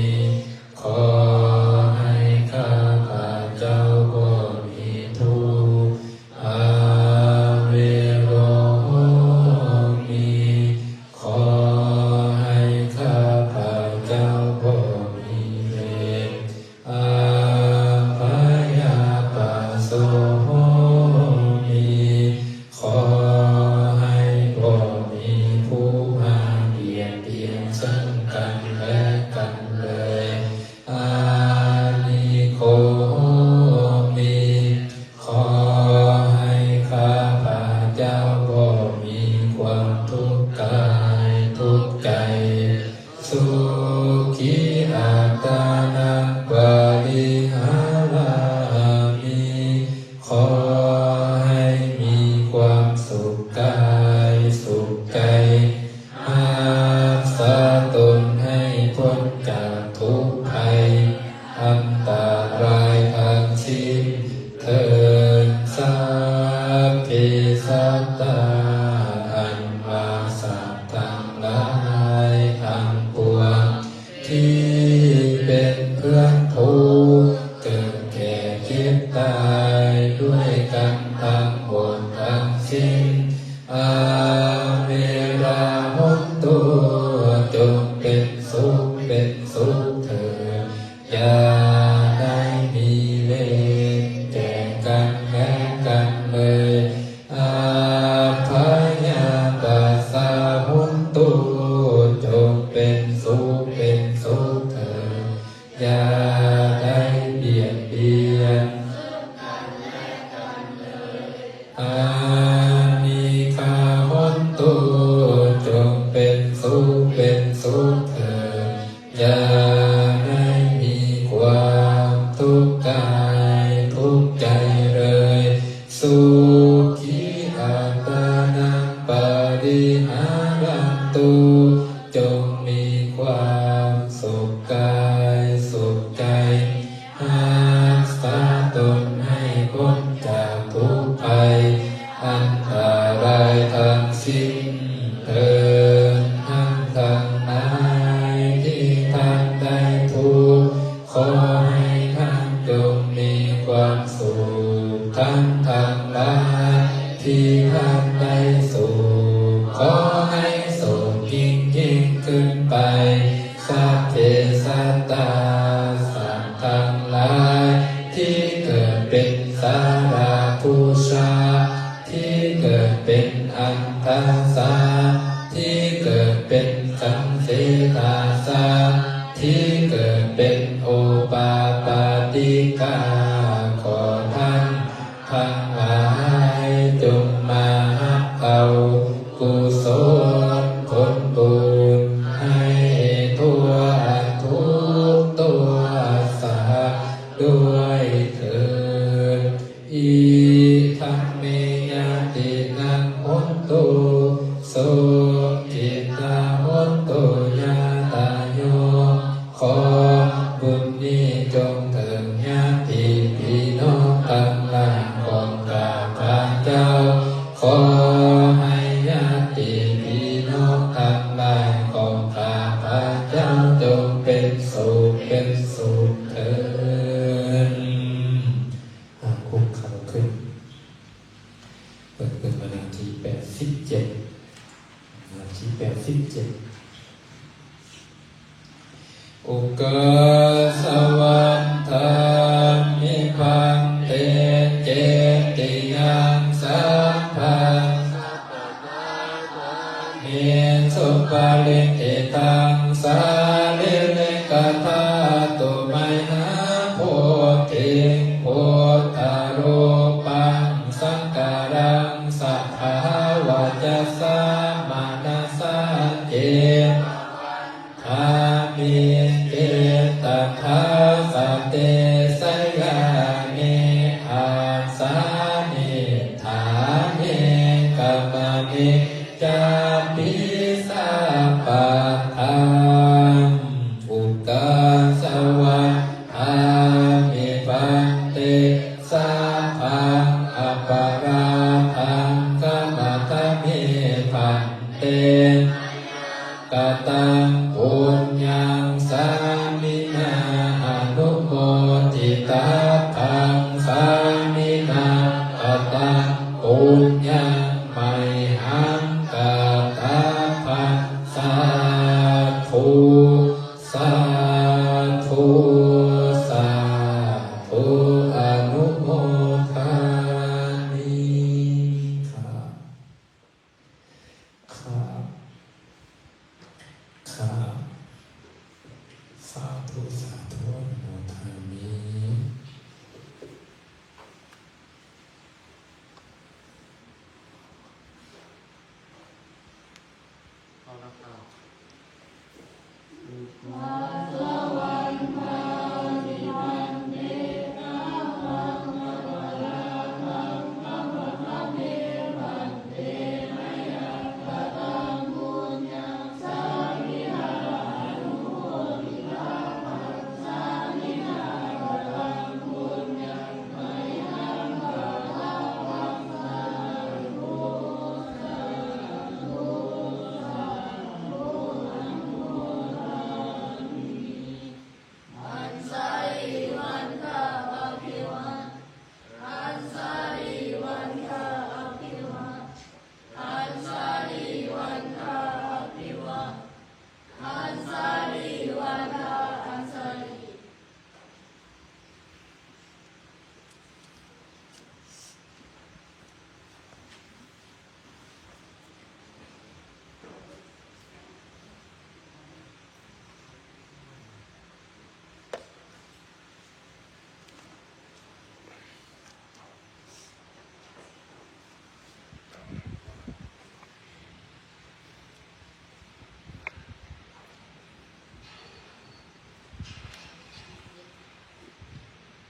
ຂໍໃຫ້ຂ້າພະເຈົ້າບໍ່ມີທຸກ. ອະເວໂຣໂຫມິ ຂໍໃຫ້ຂ້າພະເຈົ້າບໍ່ມີເວນ. ອະພະຍາປະໂຊໂຫມິ ຂໍໃຫ້ບໍ່ມີຜູ້ມາບຽດບຽນເຊິ່ງກັນແລະກັນເລີຍ. ອານິໂກໂຫມິ ຂໍໃຫ້ຂ້າພະເຈົ້າບໍ່ມີຄວາມທຸກກາຍທຸກໃຈ. ສຸຂີອັດຕານັງປະລິຫາຣາມິ ຂໍໃຫ້ມີຄວາມສຸກກາຍສຸກໃຈ. ຮັກສາຕົນໃຫ້ພົ້ນຈາກທຸກໄພອັນຕະລາຍທັງສິ້ນເທີ້ນ. ສັບເພສັດຕາ ອັນວ່າສັດທັງຫຼາຍທັງປວງທີ່ເປັນເພື່ອນທຸກ ເກີດແກ່ເຈັບຕາຍດ້ວຍກັນທັງໝົດທັງສິ້ນ. ອະເວລາຫົນຕຸ ຈົ່ງເປັນສຸກເປັນສຸກເທີ້ນ ຢ່າໄດ້ມີເວນແກ່ກັນແລະກັນເລີຍ. ອາພະຍາປັດຊາຫົນຕຸ ຈົ່ງເປັນສຸກເປັນສຸກເທີ້ນ ຢ່າໄດ້ບຽດບຽນ. ອານິກຂາຫົນຕຸ ຈົ່ງເປັນສຸກເປັນສຸກເທີ້ນ ຢ່າໄດ້ມີຄວາມທຸກກາຍທຸກໃຈເລີຍ. ສຸຂີອັດຕານັງປະລິຫາຣັນຕຸ ຈົ່ງມີຄວາມສຸກກາຍສຸກໃຈ ຮັກສາຕົນໃຫ້ພົ້ນຈາກທຸກໄພອັນຕະລາຍທັງສິ້ນເທີ້ນ. ທ່ານທັງຫຼາຍທີ່ທ່ານໄດ້ທຸກ ຂໍໃຫ້ທ່ານຈົ່ງມີຄວາມສຸກ. ທ່ານທັງຫຼາຍທີ່ທ່ານໄດ້ສຸກ ຂໍໃຫ້ສຸກຍິ່ງໆຂຶ້ນໄປ. ສັບເພສັດຕາ ສັດທັງຫຼາຍທີ່ເກີດເປັນສາລະປູຊາ ທີ່ເກີດເປັນອັນທະສາ ທີ່ເກີດເປັນສັງເສທາສາ ທີ່ເກີດເປັນໂອປາປາຕິກາ ຂໍທ່ານທັງຫຼາຍຈົ່ງມາຮັບເອົາ ກຸສົນຜົນບຸນໃຫ້ທົ່ວທຸກຕົວສັດດ້ວຍເທີ້ນ. ອິທັງເມຍະຕິນັງໂຫນຕຸ ສຸຂິຕາໂຫນຕຸຍະຕາໂຍ. ຂໍບຸນນີ້ຈົ່ງເຖິງຍາດຕິພີ່ນ້ອງທັງຫຼາຍຂອງຂ້າພະເຈົ້າ. ຂໍໃຫ້ຍາດຕິພີ່ນ້ອງທັງຫຼາຍຂອງຂ້າພະເຈົ້າ ຈົ່ງເປັນສຸກເປັນສຸກເທີ້ນ. ອາ ຄຸກເຂົ່າຂຶ້ນ. ເປີດຂຶ້ນມາໜ້າທີແປດສິບເຈັດ ໜ້າທີແປດສິບເຈັດ. ໂອກາສະວັນທາມິພັນເຕ ເຈຕິຍັງສັບພັງ ເມ ສຸປະລິທິຕັງ ສາລີລິກະທາຕຸ ມະຫາໂພທິ ທາສະເຕ ສະຍານິ ອາສະນິ ຖານີ ກຳມະນິ ຈາປິ ສະປະທັງ ອຸກາສະວະ ທາມິ ພັນເຕ ສະບາງ ອະປະລາທັງ ຂະມະທະເມ ພັນເຕ ກະຕັງ ປຸນຍັງ ສາມິນາ ອະນຸໂມທິຕາທັງ ສາມິນາ ກະຕັງ ປຸນຍັງ ໄມຫັງ ກະຕະພັງ ສາທຸ ສາທຸ ສາທຸ ອະນຸໂມທາມິ ຄ່າ ຄ່າ ຄ່າ ສາທຸ ສາທຸ ອະນຸໂມທາມິ. ເອົາລະຄ່າ.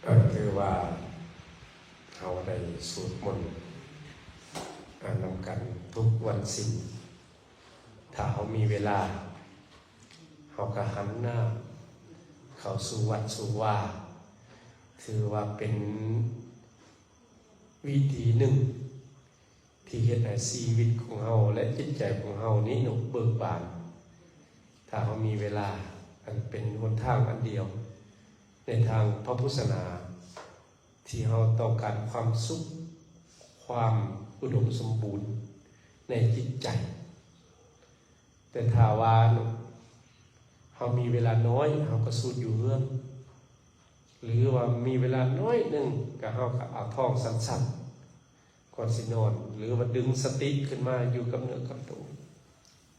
ກໍຄືວ່າເຮົາໄດ້ສວດມົນ ອ່າ ນຳກັນທຸກວັນສິນ. ຖ້າເຮົາມີເວລາ ເຮົາກໍຫັນໜ້າເຂົ້າສູ່ວັດສູ່ວາ ຖືວ່າເປັນວິທີໜຶ່ງ ທີ່ເຮັດໃຫ້ຊີວິດຂອງເຮົາ ແລະ ຈິດໃຈຂອງເຮົານີ້ເນາະ ເບີກບານ. ຖ້າເຮົາມີເວລາ ອັນເປັນຫົນທາງອັນດຽວໃນທາງພະພຸດທະສາສະໜາ ທີ່ເຮົາຕ້ອງການຄວາມສຸກ ຄວາມອຸດົມສົມບູນໃນຈິດໃຈ. ແຕ່ຖ້າວ່າເນາະ ເຮົາມີເວລານ້ອຍ ເຮົາກໍສູດຢູ່ເຮືອນ ຫຼືວ່າມີເວລາໜ້ອຍໜຶ່ງ ກໍເຮົາກໍເອົາທ້ອງສັ້ນໆ ກ່ອນຊິນອນ ຫຼືວ່າດຶງສະຕິຂຶ້ນມາຢູ່ກັບເນື້ອກັບໂຕ.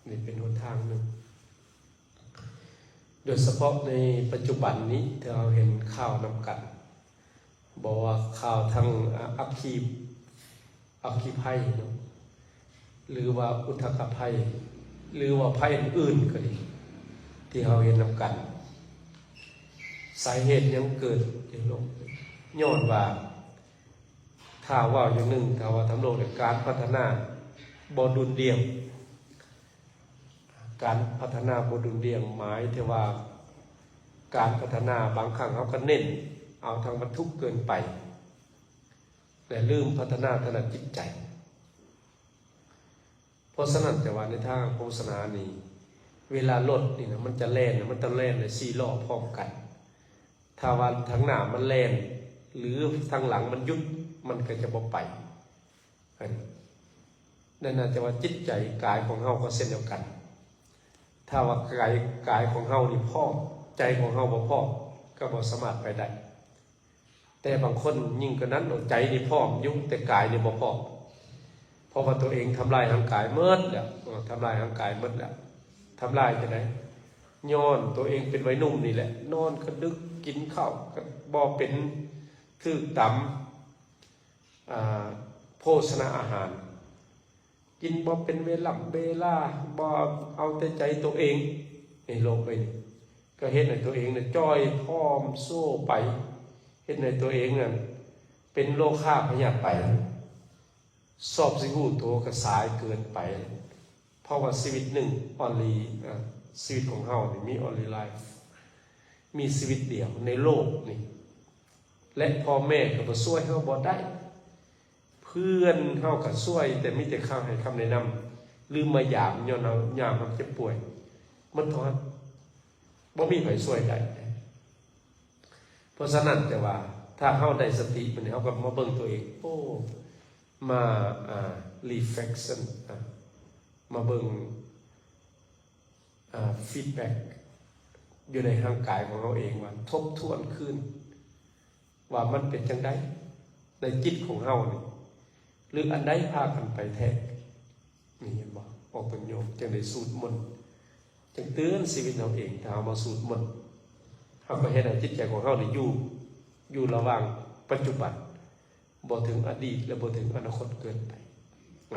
ນີ້ເປັນຫົນທາງໜຶ່ງ ໂດຍສະເພາະໃນປັດຈຸບັນນີ້ ທີ່ເຮົາເຫັນຂ່າວນຳກັນ ບໍ່ວ່າຂ່າວທາງ ອາ ອັກຄີ ອັກຄີໄພເນາະ ຫຼືວ່າອຸທະກະໄພ ຫຼືວ່າໄພອື່ນໆກໍດີ ທີ່ເຮົາເຫັນນຳກັນ ສາເຫດຫຍັງເກີດ? ຍ້ອນວ່າ ຖ້າເວົ້າຢ່າງໜຶ່ງ ຖ້າວ່າທຳໂລກ ການພັດທະນາບໍ່ດຸ່ນດ່ຽງ. ການພັດທະນາບໍ່ດຸ່ນດ່ຽງ ໝາຍເຖິງວ່າ ການພັດທະນາບາງຄັ້ງເຮົາກໍເນັ້ນເອົາທາງວັດຖຸເກີນໄປ ແລະ ລືມພັດທະນາທາງດ້ານຈິດໃຈ. ເພາະສະນັ້ນ ແຕ່ວ່າໃນທາງໂຄສະນານີ້ ເວລາລົດນີ້ນະ ມັນຈະແລ່ນນະ ມັນຕ້ອງແລ່ນໄດ້ສີ່ລໍ້ພ້ອມກັນ. ຖ້າວ່າທາງໜ້າມັນແລ່ນ ຫຼື ທາງຫຼັງມັນຢຸດ ມັນກໍຈະບໍ່ໄປ. ອັນນັ້ນນະ ແຕ່ວ່າຈິດໃຈກາຍຂອງເຮົາກໍເຊັ່ນດຽວກັນ. ຖ້າວ່າກາຍ ກາຍຂອງເຮົານີ້ພ້ອມ ໃຈຂອງເຮົາບໍ່ພ້ອມ ກໍບໍ່ສາມາດໄປໄດ້. ແຕ່ບາງຄົນຍິ່ງກວ່ານັ້ນເນາະ ໃຈນີ້ພ້ອມຢູ່ ແຕ່ກາຍນີ້ບໍ່ພ້ອມ ເພາະວ່າຕົວເອງທຳລາຍຮ່າງກາຍໝົດແລ້ວ ເອີ ທຳລາຍຮ່າງກາຍໝົດແລ້ວ. ທຳລາຍຈັ່ງໃດ? ຍ້ອນຕົວເອງເປັນໄວໜຸ່ມນີ້ແຫຼະ ນອນກໍດຶກ ກິນເຂົ້າກໍບໍ່ເປັນ ຖືກຕາມ ອ່າ ໂພຊະນາອາຫານ ກິນບໍ່ເປັນເວລຳເວລາ ບໍ່ເອົາແຕ່ໃຈໂຕເອງ. ໃນໂລກໃບນີ້ ກໍເຮັດໃຫ້ຕົວເອງນັ້ນຈ່ອຍຜອມໂຊໄປ, ເຮັດໃຫ້ຕົວເອງນັ້ນເປັນໂລຄາພະຍາດໄປ, ຊອບຊິຮູ້ໂຕກໍສາຍເກີນໄປ. ເພາະວ່າຊີວິດໜຶ່ງ only ອາ ຊີວິດຂອງເຮົານີ້ມີ only life ມີຊີວິດດຽວໃນໂລກນີ້ ແລະ ພໍ່ແມ່ກໍບໍ່ຊ່ວຍເຮົາບໍ່ໄດ້, ເພື່ອນເຮົາກໍຊ່ວຍແຕ່ມີແຕ່ຄຳໃຫ້ຄຳແນະນຳ ຫຼືມາຢາມຍ້ອນເຮົາຍາມເຮົາເຈັບປ່ວຍ ໝົດເທົ່ານັ້ນ, ບໍ່ມີໃຜຊ່ວຍໄດ້. ເພາະສະນັ້ນ ແຕ່ວ່າຖ້າເຮົາໄດ້ສະຕິ ບັດນີ້ເຮົາກໍມາເບິ່ງຕົວເອງ, ໂອ້ ມາ ອ່າ reflection ອ່າ ມາເບິ່ງ ອ່າ feedback ຢູ່ໃນຮ່າງກາຍຂອງເຮົາເອງ ວ່າທົບທວນຄືນວ່າມັນເປັນຈັ່ງໃດໃນຈິດຂອງເຮົານີ້ ຫຼືອັນໃດພາກັນໄປແທ້. ນີ້ເຫັນບໍ່? ອອກຕົນໂຍມຈຶ່ງໄດ້ສູດມົນ, ຈຶ່ງເຕືອນຊີວິດເຮົາເອງ. ຖ້າເຮົາມາສູດມົນ, ເຮົາກໍເຮັດໃຫ້ຈິດໃຈຂອງເຮົານີ້ຢູ່, ຢູ່ລະຫວ່າງປັດຈຸບັນ, ບໍ່ເຖິງອະດີດ ແລະ ບໍ່ເຖິງອະນາຄົດເກີນໄປ.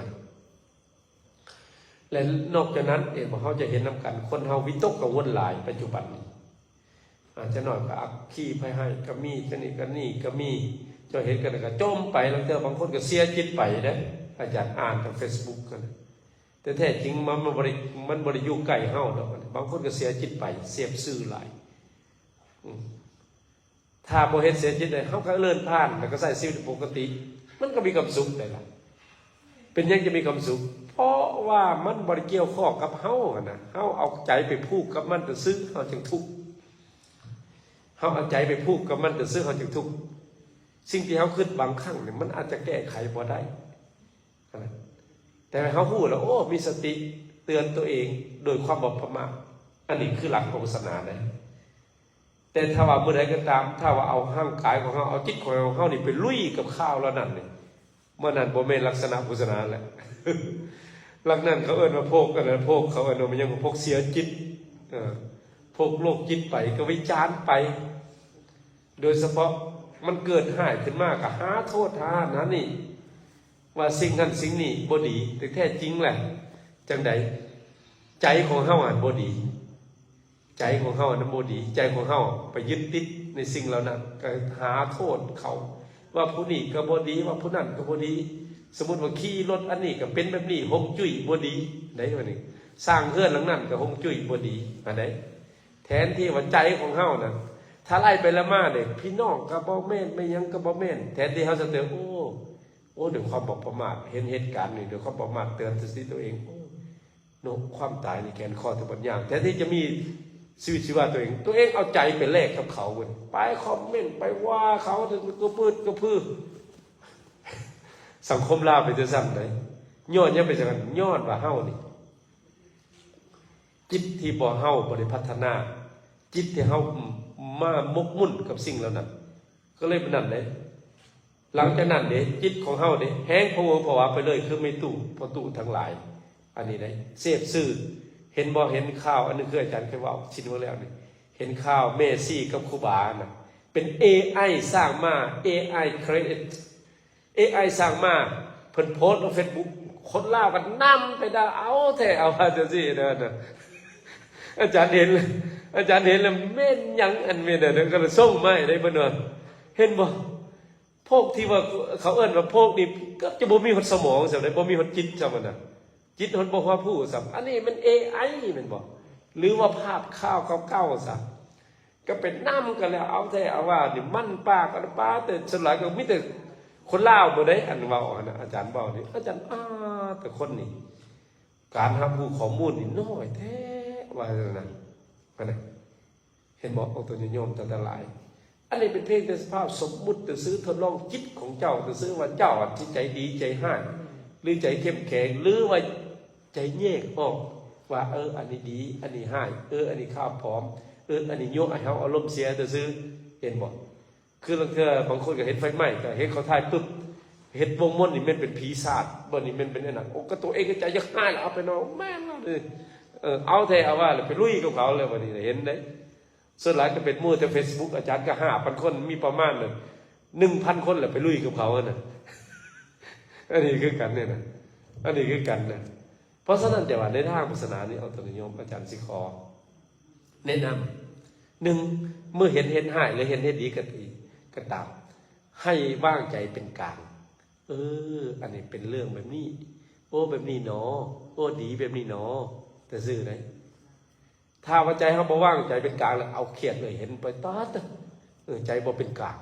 ແລະ ນອກຈາກນັ້ນເອງ ເຮົາຈະເຫັນນຳກັນ, ຄົນເຮົາວິຕົກກັງວົນຫຼາຍປັດຈຸບັນນີ້. ອາດຈະໜ້ອຍກໍອັກຄີໄພຮ້າຍກໍມີ, ຈັ່ງນີ້ກໍນີ້ກໍມີ. ເຈົ້າເຫັນກັນກໍຈົ່ມໄປ, ລາງເທື່ອບາງຄົນກໍເສຍຈິດໄປເດ້. ອາຈານອ່ານທາງ Facebook ຫັ້ນນະ, ແຕ່ແທ້ຈິງມັນ ມັນບໍ່ໄດ້ ມັນບໍ່ໄດ້ຢູ່ໃກ້ເຮົາດອກ. ບາງຄົນກໍເສຍຈິດໄປ, ເສບສື່ຫຼາຍ. ອືມ ຖ້າບໍ່ເຮັດເສຍຈິດໃດ, ເຮົາກໍເລີນຜ່ານ ແລ້ວກໍໃຊ້ຊີວິດປົກກະຕິ, ມັນກໍມີຄວາມສຸກໄດ໋ລະ. ເປັນຫຍັງຈະມີຄວາມສຸກ? ເພາະວ່າມັນບໍ່ໄດ້ກ່ຽວຂ້ອງກັບເຮົາຫັ້ນນະ, ເຮົາເອົາໃຈໄປຜູກກັບມັນຊື່ໆ ເຮົາຈຶ່ງທຸກ. ເຮົາເອົາໃຈໄປຜູກກັບມັນຊື່ໆ ເຮົາຈຶ່ງທຸກ. ສິ່ງທີ່ເຮົາຄິດບາງຄັ້ງນີ້ ມັນອາດຈະແກ້ໄຂບໍ່ໄດ້. ແຕ່ເຮົາຮູ້ແລ້ວ, ໂອ້ ມີສະຕິເຕືອນຕົວເອງໂດຍຄວາມບໍ່ປະໝາດ. ອັນນີ້ຄືຫຼັກຂອງສາສະໜາເດ້. ແຕ່ຖ້າວ່າມື້ໃດກໍຕາມ, ຖ້າວ່າເອົາຮ່າງກາຍຂອງເຮົາ, ເອົາຈິດຂອງເຮົານີ້ໄປລຸຍກັບຂ່າວເຫຼົ່ານັ້ນນີ້, ເມື່ອນັ້ນບໍ່ແມ່ນລັກສະນະຂອງສາສະໜາແລ້ວ. ຫຼັກນັ້ນເຂົາເອີ້ນວ່າພວກ ອັນນັ້ນ ພວກ ເຂົາເອີ້ນວ່າຫຍັງ, ພວກເສຍຈິດ, ເອີ ພວກໂລກຈິດໄປ, ກໍວິຈານໄປ. ໂດຍສະເພາະມັນເກີດຮ້າຍຂຶ້ນມາ ກໍຫາໂທດຫາຫັ້ນຫານີ້, ວ່າສິ່ງນັ້ນສິ່ງນີ້ບໍ່ດີ. ແຕ່ແທ້ຈິງແລ້ວຈັ່ງໃດ? ໃຈຂອງເຮົາຫັ້ນບໍ່ດີ. ໃຈຂອງເຮົານັ້ນບໍ່ດີ, ໃຈຂອງເຮົາໄປຍຶດຕິດໃນສິ່ງເຫຼົ່ານັ້ນ, ກໍຫາໂທດເຂົາ, ວ່າຜູ້ນີ້ກໍບໍ່ດີ, ວ່າຜູ້ນັ້ນກໍບໍ່ດີ. ສົມມຸດວ່າຂີ່ລົດອັນນີ້ກໍເປັນແບບນີ້, ຮົວງຈຸ້ຍບໍ່ດີໃດ໋, ວ່ານີ້, ສ້າງເຮືອນຫຼັງນັ້ນກໍຮົວງຈຸ້ຍບໍ່ດີ ອັນໃດ. ແທນທີ່ວ່າໃຈຂອງເຮົານັ້ນ, ຖ້າໄລ່ໄປໄລ່ມາເດ້, ພີ່ນ້ອງກໍບໍ່ແມ່ນ, ແມ່ນຫຍັງກໍບໍ່ແມ່ນ, ແທນທີ່ເຮົາຈະເຕືອນ, ໂອ້ ໂອ້ ດ້ວຍຄວາມບໍ່ປະໝາດ, ເຫັນເຫດການນີ້ ດ້ວຍຄວາມບໍ່ປະໝາດ, ເຕືອນສະຕິຕົວເອງ, ໂອ້ ເນາະ ຄວາມຕາຍນີ້ແຂນຄໍແຕ່ບັດຍ່າງ. ແທນທີ່ຈະມີຊີວິດຊີວາຕົວເອງ, ຕົວເອງເອົາໃຈໄປແລກກັບເຂົາເວີ້ຍ, ໄປຄອມເມັນ, ໄປວ່າເຂົາ, ກະປຶດກະປື. ສັງຄົມລາວເປັນຈັ່ງຊັ້ນເດ້. ຍ້ອນຫຍັງເປັນຈັ່ງຊັ້ນ? ຍ້ອນວ່າເຮົານີ້ ຈິດທີ່ບໍ່ ເຮົາບໍ່ໄດ້ພັດທະນາ, ຈິດທີ່ເຮົາມາໝົກໝຸ່ນກັບສິ່ງເຫຼົ່ານັ້ນ, ກໍເລີຍເປັນນັ້ນເດ້. ຫຼັງຈາກນັ້ນເດ້, ຈິດຂອງເຮົາເດ້ ແຮງພະວືພະວາໄປເລີຍ, ຄືແມ່ຕູ້ພໍ່ຕູ້ທັງຫຼາຍ ອັນນີ້ເດ້ ເສບສື່. ເຫັນບໍ່? ເຫັນຂ່າວອັນໜຶ່ງ ຄືອາຈານເຄີຍເວົ້າຊິນວ່າແລ້ວນີ້, ເຫັນຂ່າວເມຊີກັບຄູບານະ, ເປັນເອໄອສ້າງມາ, ເອໄອ create ເອໄອສ້າງມາ, ເພິ່ນໂພສລົງເຟສບຸກ, ຄົນລາວກໍນຳໄປດ່າ, ເອົາແທ້ເອົາວ່າຈັ່ງຊີ້ເດີ. ອາຈານເຫັນ, ອາຈານເຫັນແລ້ວແມ່ນຫຍັງ ອັນແມ່ນເດີ, ກໍສົ່ງມາໃຫ້ເພິ່ນວ່າ, ເຫັນບໍ່? ພວກທີ່ວ່າເຂົາເອີ້ນວ່າພວກນີ້ເກືອບຈະບໍ່ມີຮອດສະໝອງຊ້ຳເດ້, ບໍ່ມີຮອດຈິດຊ້ຳຫັ້ນນະ, ຈິດຮອດບໍ່ຮັບຮູ້ຊ້ຳ. ອັນນີ້ມັນເອໄອແມ່ນບໍ່? ຫຼືວ່າພາບຂ່າວເກົ່າໆຊະ? ກໍໄປນຳກັນແລ້ວ, ເອົາແທ້ເອົາວ່ານີ້, ມັນປາກັນປາ, ແຕ່ສ່ວນຫຼາຍກໍມີແຕ່ຄົນລາວໝົດເດ້ ອັນເວົ້າຫັ້ນນະ. ອາຈານເວົ້ານີ້, ອາຈານ ອາ ແຕ່ຄົນນີ້ ການຮັບຮູ້ຂໍ້ມູນນີ້ນ້ອຍແທ້ ວ່າຊັ້ນນະ. ຫັ້ນນະ, ເຫັນບໍ່? ອອກຕົນຍາດໂຍມທັງຫຼາຍ, ອັນນີ້ເປັນພຽງແຕ່ສະພາບສົມມຸດຊື່ໆ, ທົດລອງຈິດຂອງເຈົ້າຊື່ໆ ວ່າເຈົ້າອະຊິໃຈດີໃຈຮ້າຍ ຫຼືໃຈເຂັ້ມແຂງ ຫຼືວ່າ ໃຈແຍກອອກວ່າ ເອີ ອັນນີ້ດີ ອັນນີ້ຮ້າຍ, ເອີ ອັນນີ້ຂ່າວປອມ, ເອີ ອັນນີ້ຍົວະໃຫ້ເຮົາອາລົມເສຍຊື່ໆ. ເຫັນບໍ່? ຄືລາງເທື່ອບາງຄົນກໍເຫັນໄຟໄໝ້, ກໍເຫັນເຂົາຖ່າຍປຶບ, ເຮັດວົງມົນນີ້ແມ່ນເປັນຜີສາດ, ບໍ່ນີ້ແມ່ນເປັນອັນນັ້ນ. ໂອ້ ກໍຕົວເອງກໍໃຈຢາກຮ້າຍລະ, ເອົາໄປເນາະ, ແມ່ນລະເດ້. ເອີ ເອົາແທ້ເອົາວ່າລະ, ໄປລຸຍກັບເຂົາແລ້ວ, ບັດນີ້ເຫັນເດ້. ສ່ວນຫຼາຍກໍເປັນໝູ່ແຕ່ເຟສບຸກ, ອາຈານກໍຫ້າພັນຄົນ, ມີປະມານໜຶ່ງພັນຄົນແຫຼະ ໄປລຸຍກັບເຂົາຫັ້ນນະ. ອັນນີ້ຄືກັນນີ້ນະ, ອັນນີ້ຄືກັນນະ. ເພາະສະນັ້ນ ແຕ່ວ່າໃນທາງວາສະໜານີ້ ເອົາຕົວນີ້ໂຍມ ອາຈານຊິຂໍແນະນຳ ໜຶ່ງ ເມື່ອເຫັນເຫດຮ້າຍ ຫຼື ເຫັນເຫດດີກໍດີ ກໍຕາມ ໃຫ້ວາງໃຈເປັນກາງ. ເອີ ອັນນີ້ເປັນເລື່ອງແບບນີ້ ໂອ້ ແບບນີ້ໜໍ ໂອ້ ດີແບບນີ້ໜໍ ແຕ່ຊື່ໃດ. ຖ້າວ່າໃຈເຮົາບໍ່ວາງໃຈເປັນກາງ ແລ້ວເອົາຄຽດເລີຍ ເຫັນໄປຕາດ ເອີ ໃຈບໍ່ເປັນກາງ.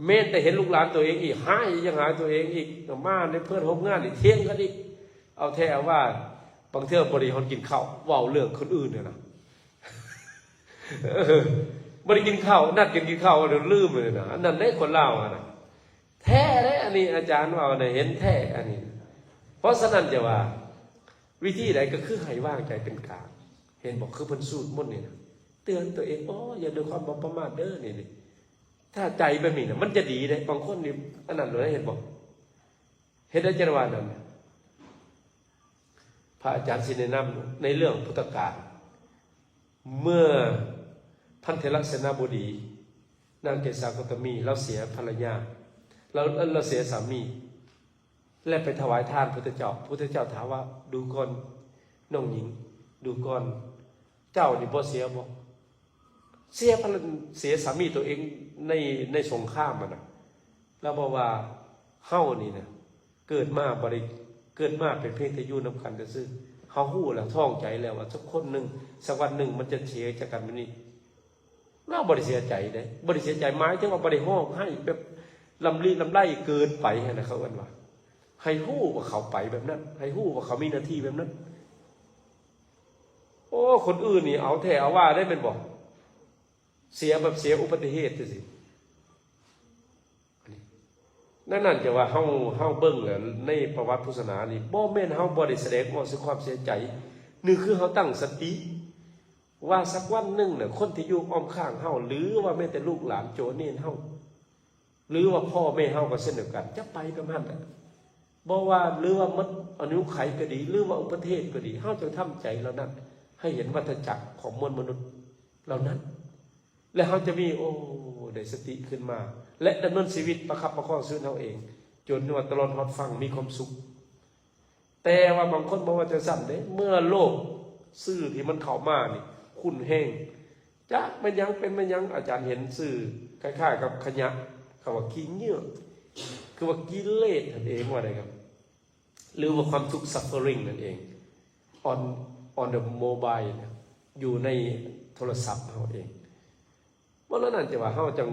ແມ່ນແຕ່ເຫັນລູກຫຼານຕົວເອງອີກ ຮ້າຍຍັງຫາຕົວເອງອີກ ມາໃນເພື່ອນຮ່ວມງານນີ້ ຖຽງກັນອີກ ເອົາແທ້ເອົາວ່າ. ບາງເທື່ອບໍ່ໄດ້ຮອດກິນເຂົ້າ ເວົ້າເລື່ອງຄົນອື່ນຫັ້ນນະ ເອີ ບໍ່ໄດ້ກິນເຂົ້າ ນັດກັນກິນເຂົ້າ ລືມເລີຍນະ. ອັນນັ້ນເດ້ ຄົນລາວຫັ້ນນະ ແທ້ເດ້. ອັນນີ້ອາຈານເວົ້ານະ ເຫັນແທ້ອັນນີ້. ເພາະສະນັ້ນຈະວ່າ ວິທີໃດກໍຄືໃຫ້ວາງໃຈເປັນກາງ. ເຫັນບໍ່? ຄືເພິ່ນສູດມົນນີ້ນະ ເຕືອນຕົວເອງ ໂອ້ ຢ່າດ້ວຍຄວາມບໍ່ປະໝາດເດີ ນີ້ ນີ້. ຖ້າໃຈແບບນີ້ນະ ມັນຈະດີເດ້. ບາງຄົນນີ້ ອັນນັ້ນໂລດ ເຫັນບໍ່? ເຮັດໃຫ້ຈັກວ່ານັ້ນ ພະອາຈານຊິແນະນຳໃນເລື່ອງພຸດທະການ ເມື່ອພັນເຖລະເສນາບໍດີ ນາງເກສາໂຄດຕະມີ ລາວເສຍພັນລະຍາ ລາວ ລາວເສຍສາມີ ແລະ ໄປຖວາຍທານພຸດທະເຈົ້າ. ພຸດທະເຈົ້າຖາມວ່າ ດູກ່ອນນ້ອງຍິງ ດູກ່ອນ ເຈົ້ານີ້ບໍ່ເສຍບໍ່? ເສຍພັນລະ ເສຍສາມີຕົວເອງໃນ ໃນສົງຄາມຫັ້ນນະ. ລາວບອກວ່າ ເຮົານີ້ນະ ເກີດມາບໍ່ໄດ້ ເກີດມາເປັນພຽງແຕ່ຢູ່ນຳກັນຊື່ໆ. ເຮົາຮູ້ແລ້ວ ທ້ອງໃຈແລ້ວວ່າສັກຄົນໜຶ່ງ ສັກວັນໜຶ່ງມັນຈະເສຍຈາກກັນແບບນີ້. ລາວບໍ່ໄດ້ເສຍໃຈເດ້ ບໍ່ໄດ້ເສຍໃຈ ໝາຍເຖິງວ່າບໍ່ໄດ້ຮ້ອງໄຫ້ແບບລຳລີລຳໄລເກີນໄປຫັ້ນນະ. ເຂົາເອີ້ນວ່າ ໃຫ້ຮູ້ວ່າເຂົາໄປແບບນັ້ນ ໃຫ້ຮູ້ວ່າເຂົາມີໜ້າທີ່ແບບນັ້ນ. ໂອ້ ຄົນອື່ນນີ້ເອົາແທ້ເອົາວ່າໄດ້ແມ່ນບໍ່? ເສຍແບບເສຍອຸບັດຕິເຫດຈັ່ງຊີ້. ນັ້ນ ນັ້ນຈະວ່າເຮົາ ເຮົາເບິ່ງແລ້ວໃນປະຫວັດພຸດສາສະໜານີ້ ບໍ່ແມ່ນເຮົາບໍ່ໄດ້ສະແດງອອກເຊິ່ງຄວາມເສຍໃຈ. ໜຶ່ງຄືເຮົາຕັ້ງສະຕິວ່າສັກວັນໜຶ່ງນະ ຄົນທີ່ຢູ່ອ້ອມຂ້າງເຮົາ ຫຼືວ່າແມ້ແຕ່ລູກຫຼານໂຈເນນເຮົາ ຫຼືວ່າພໍ່ແມ່ເຮົາກໍເຊັ່ນດຽວກັນ ຈະໄປປະມານນັ້ນ. ບໍ່ວ່າ ຫຼືວ່າໝົດອາຍຸໄຂກໍດີ ຫຼືວ່າອຸບັດຕິເຫດກໍດີ ເຮົາຈະທຳໃຈເຫຼົ່ານັ້ນ ໃຫ້ເຫັນວັດທະຈັກຂອງມວນມະນຸດເຫຼົ່ານັ້ນ ແລະ ເຮົາຈະມີ ໂອ້ ໄດ້ສະຕິຂຶ້ນມາ ແລະ ດຳເນີນຊີວິດ ປະຄັບປະຄອງຊີວິດເຮົາເອງ ຈົນວ່າຕະຫຼອດຮອດຝັ່ງມີຄວາມສຸກ. ແຕ່ວ່າບາງຄົນບໍ່ວ່າຈັ່ງຊັ້ນເດ້ ເມື່ອໂລກສື່ທີ່ມັນເຂົ້າມານີ້ຂຸ້ນແຮງ ຈັກແມ່ນຫຍັງເປັນແມ່ນຫຍັງ ອາຈານເຫັນສື່ຄ້າຍໆກັບຂະຫຍະ ເຂົາວ່າຂີ້ເຫຍື້ອ ຄືວ່າກິເລດນັ້ນເອງ ວ່າໄດ້ກັນ ຫຼືວ່າຄວາມທຸກ suffering ນັ້ນເອງ on on the mobile ນະ ຢູ່ໃນໂທລະສັບເຮົາເອງ. ບໍ່ແລ້ວນັ້ນຈະວ່າເຮົາຈັ່ງ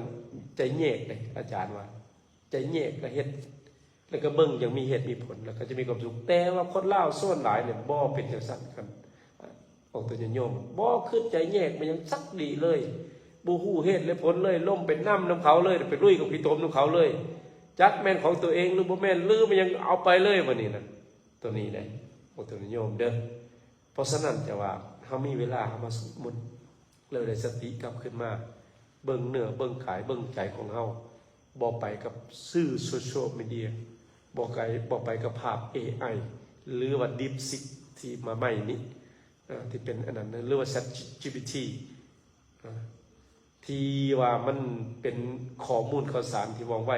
ໃຈແຍກເດ້ ອາຈານວ່າ ໃຈແຍກ ແລ້ວເຮັດ ແລ້ວກໍເບິ່ງຢ່າງມີເຫດມີຜົນ ແລ້ວກໍຈະມີຄວາມສຸກ. ແຕ່ວ່າຄົນລາວສ່ວນຫຼາຍນີ້ບໍ່ເປັນຈັ່ງຊັ້ນກັນ ອອກຕົນຍາດໂຍມ ບໍ່ຄິດໃຈແຍກແມ່ນຫຍັງຈັກດີເລີຍ ບໍ່ຮູ້ເຫດແລະຜົນເລີຍ ລົມໄປນຳນຳເຂົາເລີຍ ໄປລຸຍກັບຂີ້ຕົມນຳເຂົາເລີຍ ຈັກແມ່ນຂອງຕົວເອງຫຼືບໍ່ແມ່ນ ຫຼືແມ່ນຫຍັງ ເອົາໄປເລີຍ ບັດນີ້ນະ. ຕົວນີ້ໄດ໋ ອອກຕົນຍາດໂຍມເດີ. ເພາະສະນັ້ນຈະວ່າເຮົາມີເວລາ ເຮົາມາສວດມົນ ແລ້ວໄດ້ສະຕິກັບຄືນມາ ເບິ່ງເນື້ອເບິ່ງກາຍເບິ່ງໃຈຂອງເຮົາ ບໍ່ໄປກັບສື່ໂຊຊຽວມີເດຍ ບໍ່ໄປ ບໍ່ໄປກັບພາບເອໄອ ຫຼືວ່າ DeepSeek ທີ່ມາໃໝ່ນີ້ ເອີ ທີ່ເປັນອັນນັ້ນ ຫຼືວ່າ ChatGPT ເອີ ທີ່ວ່າມັນເປັນຂໍ້ມູນຂ່າວສານທີ່ວ່ອງໄວ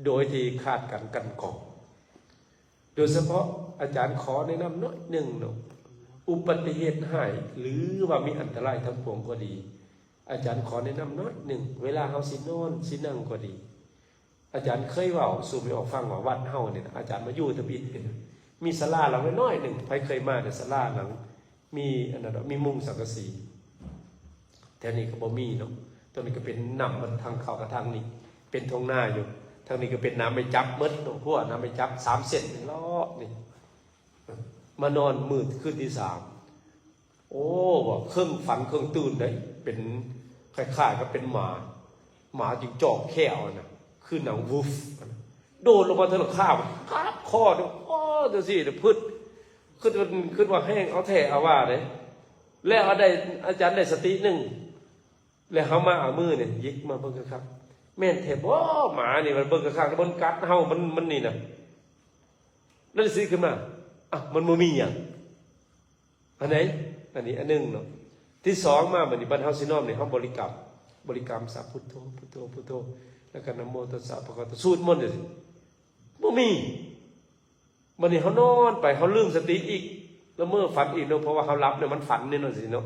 ໂດຍທີ່ຂາດການກັ່ນກອງ. ໂດຍສະເພາະອາຈານຂໍແນະນຳໜ້ອຍໜຶ່ງເນາະ ອຸບັດຕິເຫດຮ້າຍ ຫຼືວ່າມີອັນຕະລາຍທັງປວງກໍດີ ອາຈານຂໍແນະນຳໜ້ອຍໜຶ່ງ ເວລາເຮົາຊິນອນຊິນັ່ງກໍດີ ອາຈານເຄີຍເວົ້າສູ່ແມ່ອອກຟັງວ່າ ວັດເຮົານີ້ນະ ອາຈານມາຢູ່ທຳອິດນີ້ນະ ມີສາລາຫຼັງນ້ອຍໆໜຶ່ງ ໃຜເຄີຍມານະ ສາລາຫຼັງ ມີອັນນັ້ນດອກ ມີມຸງສັງກະສີ ແຖວນີ້ກໍບໍ່ມີເນາະ. ຕົວນີ້ກໍເປັນນ້ຳມັນທາງເຂົ້າກັບທາງນີ້ ເປັນທົ່ງນາຢູ່ ທາງນີ້ກໍເປັນນ້ຳໄມ້ຈັບໝົດເນາະ ຮົ້ວນ້ຳໄມ້ຈັບສາມເສັ້ນລອບນີ້ ມານອນມື້ຄືນທີສາມ ໂອ້ ວ່າເຄິ່ງຝັນເຄິ່ງຕື່ນເດ້ ເປັນຄ້າຍໆກັບເປັນໝາ ໝາຈິງຈອກແຂ້ວນະ ຄືໜັງວູຟ ໂດດລົງມາເທິງຫຼັງຄາ ກັບຄໍ ໂອ້ ຈັ່ງຊີ້ ພຶດ ຄິດ ຄິດວ່າແຮງເອົາແທ້ເອົາວ່າເດ້ ແລ້ວເອົາໄດ້ ອາຈານໄດ້ສະຕິໜຶ່ງ ແລ້ວເຮົາມາເອົາມືນີ້ ຢິກມາເບິ່ງຄັກໆ ແມ່ນແທ້ບໍ່ ໝານີ້ ມັນເບິ່ງຄັກໆ ແລ້ວມັນກັດເຮົາ ມັນ ມັນນີ້ນະ ແລ້ວຊິຂຶ້ນມາ ອ້າວ ມັນບໍ່ມີຫຍັງ ອັນໃດ ອັນນີ້ອັນໜຶ່ງເນາະ. ທີສອງມາ ບັດນີ້ບັດເຮົາຊິນອນນີ້ ເຮົາບໍລິກຳ ບໍລິກຳສັບ ພຸດໂທ ພຸດໂທ ພຸດໂທ ແລ້ວກໍນະໂມຕັດສະ ພະຄະວະໂຕ ສູດມົນຈັ່ງຊີ້ ບໍ່ມີ. ບັດນີ້ເຮົານອນໄປ ເຮົາລືມສະຕິອີກ ລະເມີຝັນອີກເນາະ ເພາະວ່າເຮົາຫຼັບແລ້ວມັນຝັນແນ່ນອນຊີ້ເນາະ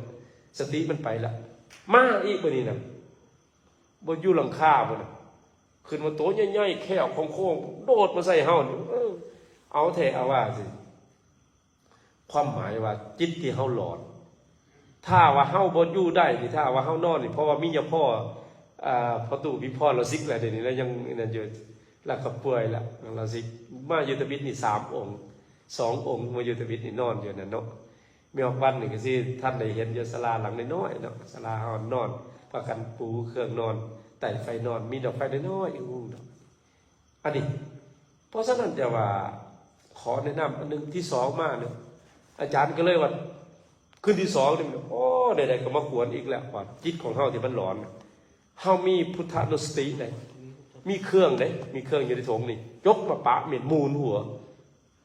ສະຕິມັນໄປລະ. ມາອີກ ບາດນີ້ນະ ບໍ່ຢູ່ຫຼັງຄາພຸ້ນນະ ຂຶ້ນມາໂຕໃຫຍ່ໆ ແຂ້ວໂຄ້ງໆ ໂດດມາໃສ່ເຮົານີ້ ເອີ ເອົາແທ້ເອົາວ່າຊິ. ຄວາມໝາຍວ່າຈິດທີ່ເຮົາຫຼອນ ຖ້າວ່າເຮົາບໍ່ຢູ່ໄດ້ນີ້ ຖ້າວ່າເຮົານອນນີ້ ເພາະວ່າມີຍາພໍ່ ອ່າ ພໍ່ຕູ້ມີພໍ່ລາວສິກແລ້ວ ດຽວນີ້ລາວຍັງນັ້ນຢູ່ ລາວກໍປ່ວຍລະ ລາວສິກ ມາຢູ່ທຳອິດນີ້ສາມອົງ ສອງອົງ ມາຢູ່ທຳອິດນີ້ນອນຢູ່ນັ້ນເນາະ. ແມ່ອອກວັນນີ້ກໍຊິທັນໄດ້ເຫັນຢູ່ ສາລາຫຼັງນ້ອຍໆເນາະ ສາລາເຮົານອນ ພາກັນປູເຄື່ອງນອນ ໄຕ້ໄຟນອນ ມີດອກໄຟນ້ອຍໆ ອຶງໆເນາະ. ອັນນີ້ ເພາະສະນັ້ນຈະວ່າ ຂໍແນະນຳອັນໜຶ່ງ ທີສອງມານີ້ ອາຈານກໍເລີຍວ່າ ຄືນທີສອງນີ້ ໂອ້ ໃດໆກໍມາກວນອີກແລ້ວ ວ່າຈິດຂອງເຮົາທີ່ມັນຫຼອນ ເຮົາມີພຸດທານຸສະຕິໄດ໋ ມີເຄື່ອງເດ້ ມີເຄື່ອງຢູ່ໃນຖົງນີ້ ຈົກມາປະເໝັນໝູນຫົວ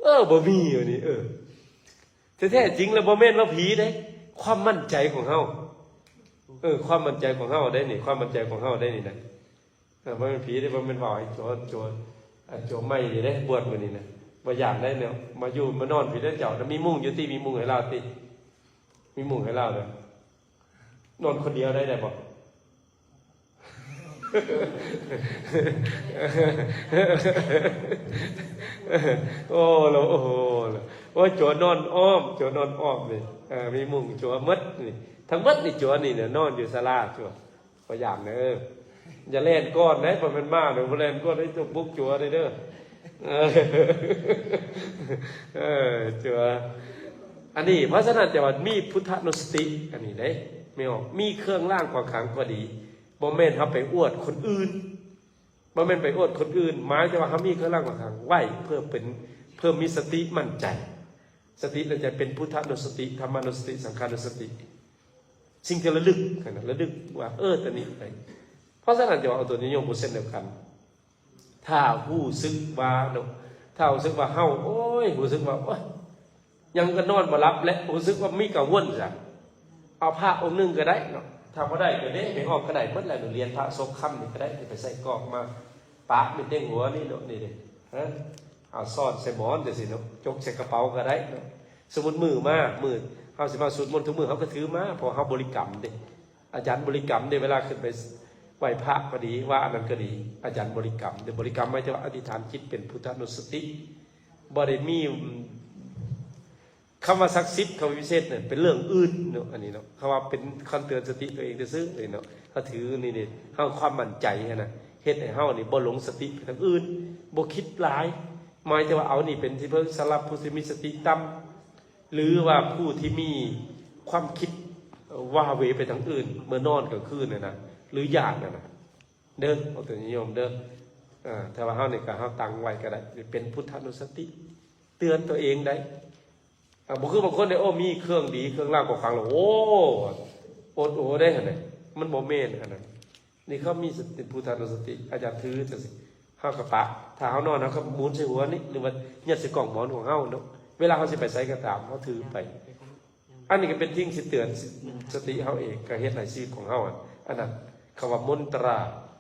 ເອີ ບໍ່ມີ ອັນນີ້ ເອີ ແທ້ໆຈິງແລ້ວບໍ່ແມ່ນວ່າຜີເດ້ ຄວາມໝັ້ນໃຈຂອງເຮົາ ເອີ ຄວາມໝັ້ນໃຈຂອງເຮົາໄດ໋ນີ້ ຄວາມໝັ້ນໃຈຂອງເຮົາໄດ໋ນີ້ນະ. ເອີ ບໍ່ແມ່ນຜີເດ້ ບໍ່ແມ່ນວ່າໄອ້ໂຈ ໂຈ ອັນໂຈໃໝ່ນີ້ເດ້ ບວດມື້ນີ້ນະ ບໍ່ຢ້ານໄດ້ແນວ ມາຢູ່ມານອນພີ້ເດ້ເຈົ້າ ແລ້ວມີມຸ້ງຢູ່ຕິ ມີມຸ້ງໃຫ້ລາວຕິ ມີມຸ້ງໃຫ້ລາວເດີ ນອນຄົນດຽວໄດ້ ໄດ້ບໍ່? ໂອ້ ລະ ໂອ້ ລະ ໂອ້ຍ ໂຈນອນອ້ອມ ໂຈນອນອ້ອມນີ້ ເອີ ມີມຸ້ງໂຈໝົດນີ້ ທັງໝົດນີ້ໂຈນີ້ນະ ນອນຢູ່ສາລາໂຈ. ພະຍາຍາມເດີ ຢ່າແລ່ນກ່ອນເດ້ ບໍ່ແມ່ນໝາເດີ ບໍ່ແລ່ນກ່ອນເດ້ ຈົກບຸກຈົວເດີ ເອີ ເອີ ຈົວ ອັນນີ້ ເພາະສະນັ້ນຈະວ່າມີພຸດທານຸສະຕິ ອັນນີ້ເດ້ ແມ່ນບໍ່? ມີເຄື່ອງລ້າງກວາດຂັງກໍດີ ບໍ່ແມ່ນເຮົາໄປອວດຄົນອື່ນ ບໍ່ແມ່ນໄປອວດຄົນອື່ນ ໝາຍແຕ່ວ່າເຮົາມີເຄື່ອງລ້າງກວາດຂັງໄວ້ ເພື່ອເປັນ ເພື່ອມີສະຕິໝັ້ນໃຈ ສະຕິແລະໃຈເປັນພຸດທານຸສະຕິ ທຳມານຸສະຕິ ສັງຄານຸສະຕິ ສິ່ງທີ່ລະລຶກຫັ້ນນະ ລະລຶກວ່າ ເອີ ຕົວນີ້ໄປ. ເພາະສະນັ້ນ ຈະວ່າເອົາຕົວນີ້ໂຍມກໍເຊັ່ນດຽວກັນ ຖ້າຮູ້ສຶກວ່າເນາະ ຖ້າຮູ້ສຶກວ່າເຮົາ ໂອ້ຍ ຮູ້ສຶກວ່າ ໂອ້ຍ ຍັງກໍນອນບໍ່ຫຼັບແຫຼະ ຮູ້ສຶກວ່າມີກັງວົນຊະ ເອົາພະອົງໜຶ່ງກໍໄດ້ເນາະ ຖ້າບໍ່ໄດ້ກໍເດ້ ໄປຮອບກໍໄດ້ໝົດແຫຼະ ຫຼຽນພະສົກຄຳນີ້ກໍໄດ້ ໄປໃສ່ກອກມາປະເປັນເຕັງຫົວນີ້ເນາະ ນີ້ເດ້ ເອົາຊ້ອນໃສ່ໝອນຈັ່ງຊີ້ເນາະ ຈົກໃສ່ກະເປົາກໍໄດ້ເນາະ. ສົມມຸດມື້ມາ ມື້ເຮົາຊິມາສວດມົນທຸກມື້ ເຮົາກໍຖືມາ ເພາະເຮົາບໍລິກຳເດ້ ອາຈານບໍລິກຳເດ້ ເວລາຂຶ້ນໄປໄຫວ້ພະກໍດີ ວ່າອັນນັ້ນກໍດີ ອາຈານບໍລິກຳເດ້ ບໍລິກຳໝາຍເຖິງວ່າອະທິຖານຈິດເປັນພຸດທານຸສະຕິ ບໍ່ໄດ້ມີ ຄຳວ່າສັກສິດ ຄຳວ່າວິເສດນັ້ນເປັນເລື່ອງອື່ນເນາະ ອັນນີ້ເນາະ ຄຳວ່າເປັນຄຳເຕືອນສະຕິຕົວເອງຊື່ໆເນາະ ເຮົາຖືນີ້ເດ້ ເຮົາຄວາມໝັ້ນໃຈຫັ້ນນະ ເຮັດໃຫ້ເຮົານີ້ບໍ່ຫຼົງສະຕິໄປທາງອື່ນ ບໍ່ຄິດຫຼາຍ ໝາຍເຖິງວ່າເອົານີ້ເປັນທີ່ເພິ່ງສຳລັບຜູ້ທີ່ມີສະຕິຕ່ຳ ຫຼືວ່າຜູ້ທີ່ມີຄວາມຄິດວາເວໄປທາງອື່ນ ເມື່ອນອນກາງຄືນຫັ້ນນະ ຫຼືຢ້ານຫັ້ນນະ ເດີ ເອົາຕົວນີ້ໂຍມເດີ ເອີ ຖ້າວ່າເຮົານີ້ກໍເຮົາຕັ້ງໄວ້ກໍໄດ້ ເປັນພຸດທານຸສະຕິ ເຕືອນຕົວເອງໄດ້ ອ່າ ບໍ່ຄືບາງຄົນເດ້ ໂອ້ ມີເຄື່ອງດີ ເຄື່ອງລ້າງກວາດຂັງແລ້ວ ໂອ້ ໂອດໂອໄດ້ຫັ້ນນະ ມັນບໍ່ແມ່ນຫັ້ນນະ ນີ້ເຂົາມີສະຕິ ພຸດທານຸສະຕິ ອາຈານຖືຈັ່ງຊີ້ ເຮົາກໍປະ ຖ້າເຮົານອນ ເຮົາກໍໝູນໃສ່ຫົວນີ້ ຫຼືວ່າຍັດໃສ່ກ້ອງໝອນຂອງເຮົາເນາະ ເວລາເຮົາຊິໄປໃສກໍຕາມ ເຮົາຖືໄປ ອັນນີ້ກໍເປັນສິ່ງທີ່ເຕືອນສະຕິເຮົາເອງ ກໍເຮັດໃຫ້ຊີວິດຂອງເຮົາ ອັນນັ້ນ ຄຳວ່າມົນຕຣາ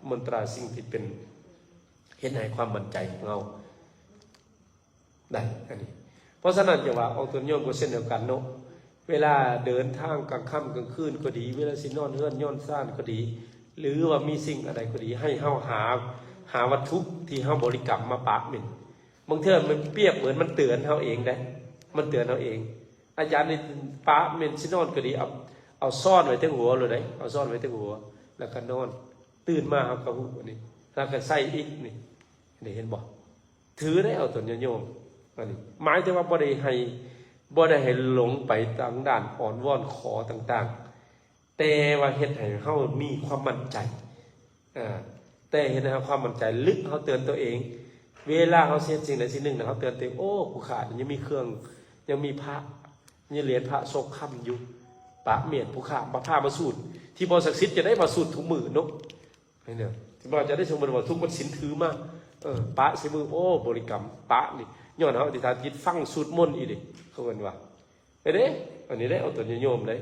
ມົນຕຣາ ສິ່ງທີ່ເປັນ ເຮັດໃຫ້ຄວາມໝັ້ນໃຈຂອງເຮົາ ໄດ້ ອັນນີ້ ເພາະສະນັ້ນ ຈະວ່າອອກຕົນໂຍມກໍເຊັ່ນດຽວກັນເນາະ ເວລາເດີນທາງກາງຄ່ຳກາງຄືນກໍດີ ເວລາຊິນອນເຮືອນນອນຊານກໍດີ ຫຼືວ່າມີສິ່ງອັນໃດກໍດີ ໃຫ້ເຮົາຫາ ຫາວັດຖຸທີ່ເຮົາບໍລິກຳມາປະເໝັນ ບາງເທື່ອມັນປຽບເໝືອນມັນເຕືອນເຮົາເອງເດ້ ມັນເຕືອນເຮົາເອງ ອາຈານນີ້ປະເໝັນຊິນອນກໍດີ ເອົາ ເອົາຊ້ອນໄວ້ເທິງຫົວໂລດເດ້ ເອົາຊ້ອນໄວ້ເທິງຫົວ ແລ້ວກໍນອນ ຕື່ນມາເຮົາກໍຮູ້ ອັນນີ້ ແລ້ວກໍໃສ່ອີກ ນີ້ ນີ້ເຫັນບໍ່? ຖືໄດ້ເອົາຕົນຍາດໂຍມ ອັນນີ້ໝາຍເຖິງວ່າບໍ່ໄດ້ໃຫ້ ບໍ່ໄດ້ໃຫ້ຫຼົງໄປທາງດ້ານອ້ອນວອນຂໍຕ່າງໆ ແຕ່ວ່າເຮັດໃຫ້ເຮົາມີຄວາມໝັ້ນໃຈ ເອີ ແຕ່ເຮັດໃຫ້ເຮົາຄວາມໝັ້ນໃຈ ລຶກເຮົາເຕືອນຕົວເອງ ເວລາເຮົາຊິເຮັດສິ່ງໃດສິ່ງໜຶ່ງນະ ເຮົາເຕືອນຕົວເອງ ໂອ້ ຜູ້ຂ້າຍັງມີເຄື່ອງ ຍັງມີພະ ຍັງຫຼຽນພະສົກຄຳຢູ່ ປະເມດຜູ້ຂ້າ ພາມາສູດ ທີ່ບໍ່ສັກສິດຈະໄດ້ມາສູດທຸກມື້ເນາະ ເຫັນເນາະ ທີ່ວ່າຈະໄດ້ສົມມຸດວ່າທຸກວັນສິນຖືມາ ເອີ ປະໃສ່ມື ໂອ້ ບໍລິກຳ ປະນີ້ ຍ້ອນເຮົາອະທິຖານຈິດ ຟັງສູດມົນອີກເດ້ ເຂົາເອີ້ນວ່າ ເດ້ ອັນນີ້ເດ້ ເອົາຕົນຍາດໂຍມເດ້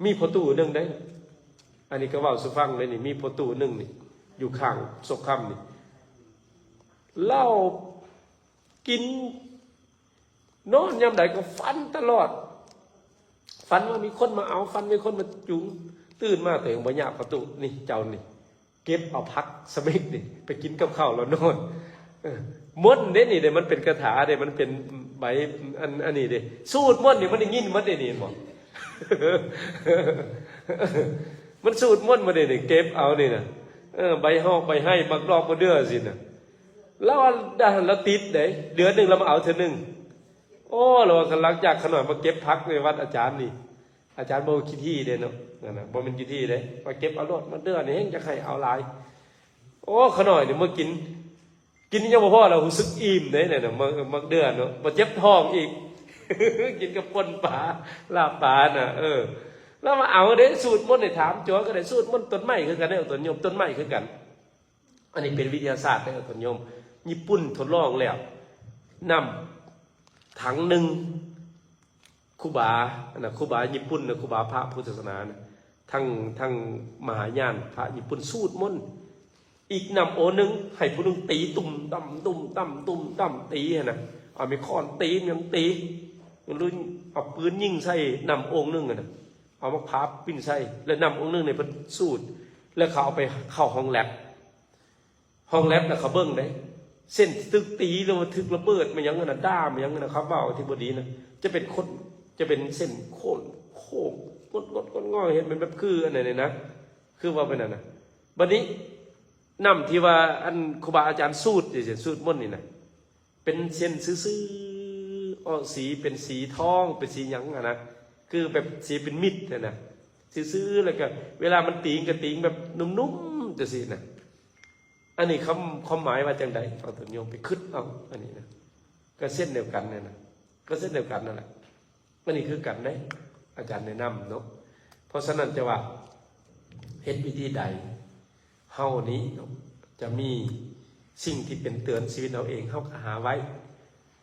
ມີພໍ່ຕູ້ໜຶ່ງເດ້ ອັນນີ້ກໍເວົ້າສູ່ຟັງເດ້ນີ້ ມີພໍ່ຕູ້ໜຶ່ງນີ້ ຢູ່ຂ້າງສົກຄຳນີ້ ລາວກິນ ນອນຍາມໃດກໍຝັນຕະຫຼອດ ຝັນວ່າມີຄົນມາເອົາ ຝັນມີຄົນມາຈູງ ຕື່ນມາໂຕເອງບໍ່ຍາກປະຕູ ນີ້ເຈົ້ານີ້ ເກັບເອົາຜັກສະເມັກນີ້ໄປກິນກັບເຂົ້າແລ້ວນອນ. ເອີ ມົນເດ້ນີ້ເດ້ ມັນເປັນຄາຖາເດ້ ມັນເປັນໃບອັນ ອັນນີ້ເດ້ ສູດມົນນີ້ ມັນໄດ້ຍິນໝົດເດ້ນີ້ ເຫັນບໍ່? ມັນສູດມົນໝົດເດ້ນີ້ ເກັບເອົານີ້ນະ ເອີ ໃບຮອກໃບໄຮ ໝາກດອກໝາກເດື່ອຊີ້ນະ. ລາວໄດ້ຫັ້ນລາວຕິດເດ້ ເດືອນໜຶ່ງລາວມາເອົາເທື່ອໜຶ່ງ. ໂອ້ ລາວວ່າ ຫຼັງຈາກຂ້ານ້ອຍມາເກັບຜັກໃນວັດອາຈານນີ້ ອາຈານບໍ່ຂີ້ຖີ່ເດ້ເນາະ ນັ້ນນະ ບໍ່ແມ່ນຂີ້ຖີ່ເດ້ ມາເກັບເອົາໂລດ ໝາກເດື່ອນີ້ແຮ່ງຢາກໃຫ້ເອົາຫຼາຍ. ໂອ້ ຂ້ານ້ອຍນີ້ມາກິນ ກິນຍັງບໍ່ພໍລະ ຮູ້ສຶກອີ່ມເດ້ ນັ້ນນະ ໝາກ ໝາກເດື່ອເນາະ ບໍ່ເຈັບທ້ອງອີກ ກິນກັບປົ່ນປາ ລາບປານະ. ເອີ ລາວມາເອົາເດ້ ສູດມົນນີ້ ຖາມຈົວກໍໄດ້ ສູດມົນຕົ້ນໄມ້ຄືກັນເດ້ ຕົ້ນໂຍມ ຕົ້ນໄມ້ຄືກັນ. ອັນນີ້ເປັນວິທະຍາສາດເດີທ່ານໂຍມ ຍີ່ປຸ່ນທົດລອງແລ້ວ ນ້ຳຖັງໜຶ່ງ ຄູບາ ອັນນະ ຄູບາຍີ່ປຸ່ນນະ ຄູບາພະພຸດທະສາສະໜານະ ທັງ ທັງມະຫາຍານ ພະຍີ່ປຸ່ນສູດມົນ ອີກນ້ຳໂອງໜຶ່ງ ໃຫ້ຜູ້ໜຶ່ງຕີ ຕຸ້ມຕຳ ຕຸ້ມຕຳ ຕຸ້ມຕຳ ຕີຫັ້ນນະ ເອົາໄມ້ຄ້ອນຕີ ຫຍັງຕີ ຫຼືເອົາປືນຍິງໃສ່ນ້ຳໂອງໜຶ່ງຫັ້ນນະ ເອົາໝາກພ້າວປິ່ນໃສ່ ແລ້ວນ້ຳໂອງໜຶ່ງນີ້ເພິ່ນສູດ ແລ້ວເຂົາເອົາໄປເຂົ້າຫ້ອງແລັບ ຫ້ອງແລັບນະ ເຂົາເບິ່ງເດ້ ເສັ້ນຖືກຕີ ຫຼືວ່າຖືກລະເບີດມາຫຍັງຫັ້ນນະ ດ້າມາຫຍັງຫັ້ນນະ ເຂົາເວົ້າທີ່ບໍ່ດີນະ ຈະເປັນຄົນ ຈະເປັນເສັ້ນໂຄ້ນ ໂຄ້ງ ງົດໆ ງອດໆ ເຫັນເປັນແບບຄືອັນນັ້ນນີ້ນະ ຄືວ່າເປັນນັ້ນນະ. ບັດນີ້ ນ້ຳທີ່ວ່າອັນຄູບາອາຈານສູດ ຈັ່ງຊີ້ ສູດມົນນີ້ນະ ເປັນເສັ້ນຊື່ໆ ອອກສີເປັນສີທອງ ເປັນສີຫຍັງຫັ້ນນະ ຄືແບບສີເປັນມິດຫັ້ນນະ ຊື່ໆ ແລ້ວກໍເວລາມັນຕີງກໍຕີງແບບນຸ້ມໆ ຈັ່ງຊີ້ນະ. ອັນນີ້ຄຳ ຄວາມໝາຍວ່າຈັ່ງໃດ? ເອົາຕົນໂຍມໄປຄິດເອົາ ອັນນີ້ນະ ກໍເຊັ່ນດຽວກັນນັ້ນນະ ກໍເຊັ່ນດຽວກັນນັ້ນແຫຼະ. ອັນນີ້ຄືກັນເດ້ ອາຈານແນະນຳເນາະ. ເພາະສະນັ້ນຈະວ່າເຮັດວິທີໃດ ເຮົານີ້ເນາະ ຈະມີສິ່ງທີ່ເປັນເຕືອນຊີວິດເຮົາເອງ ເຮົາກໍຫາໄວ້.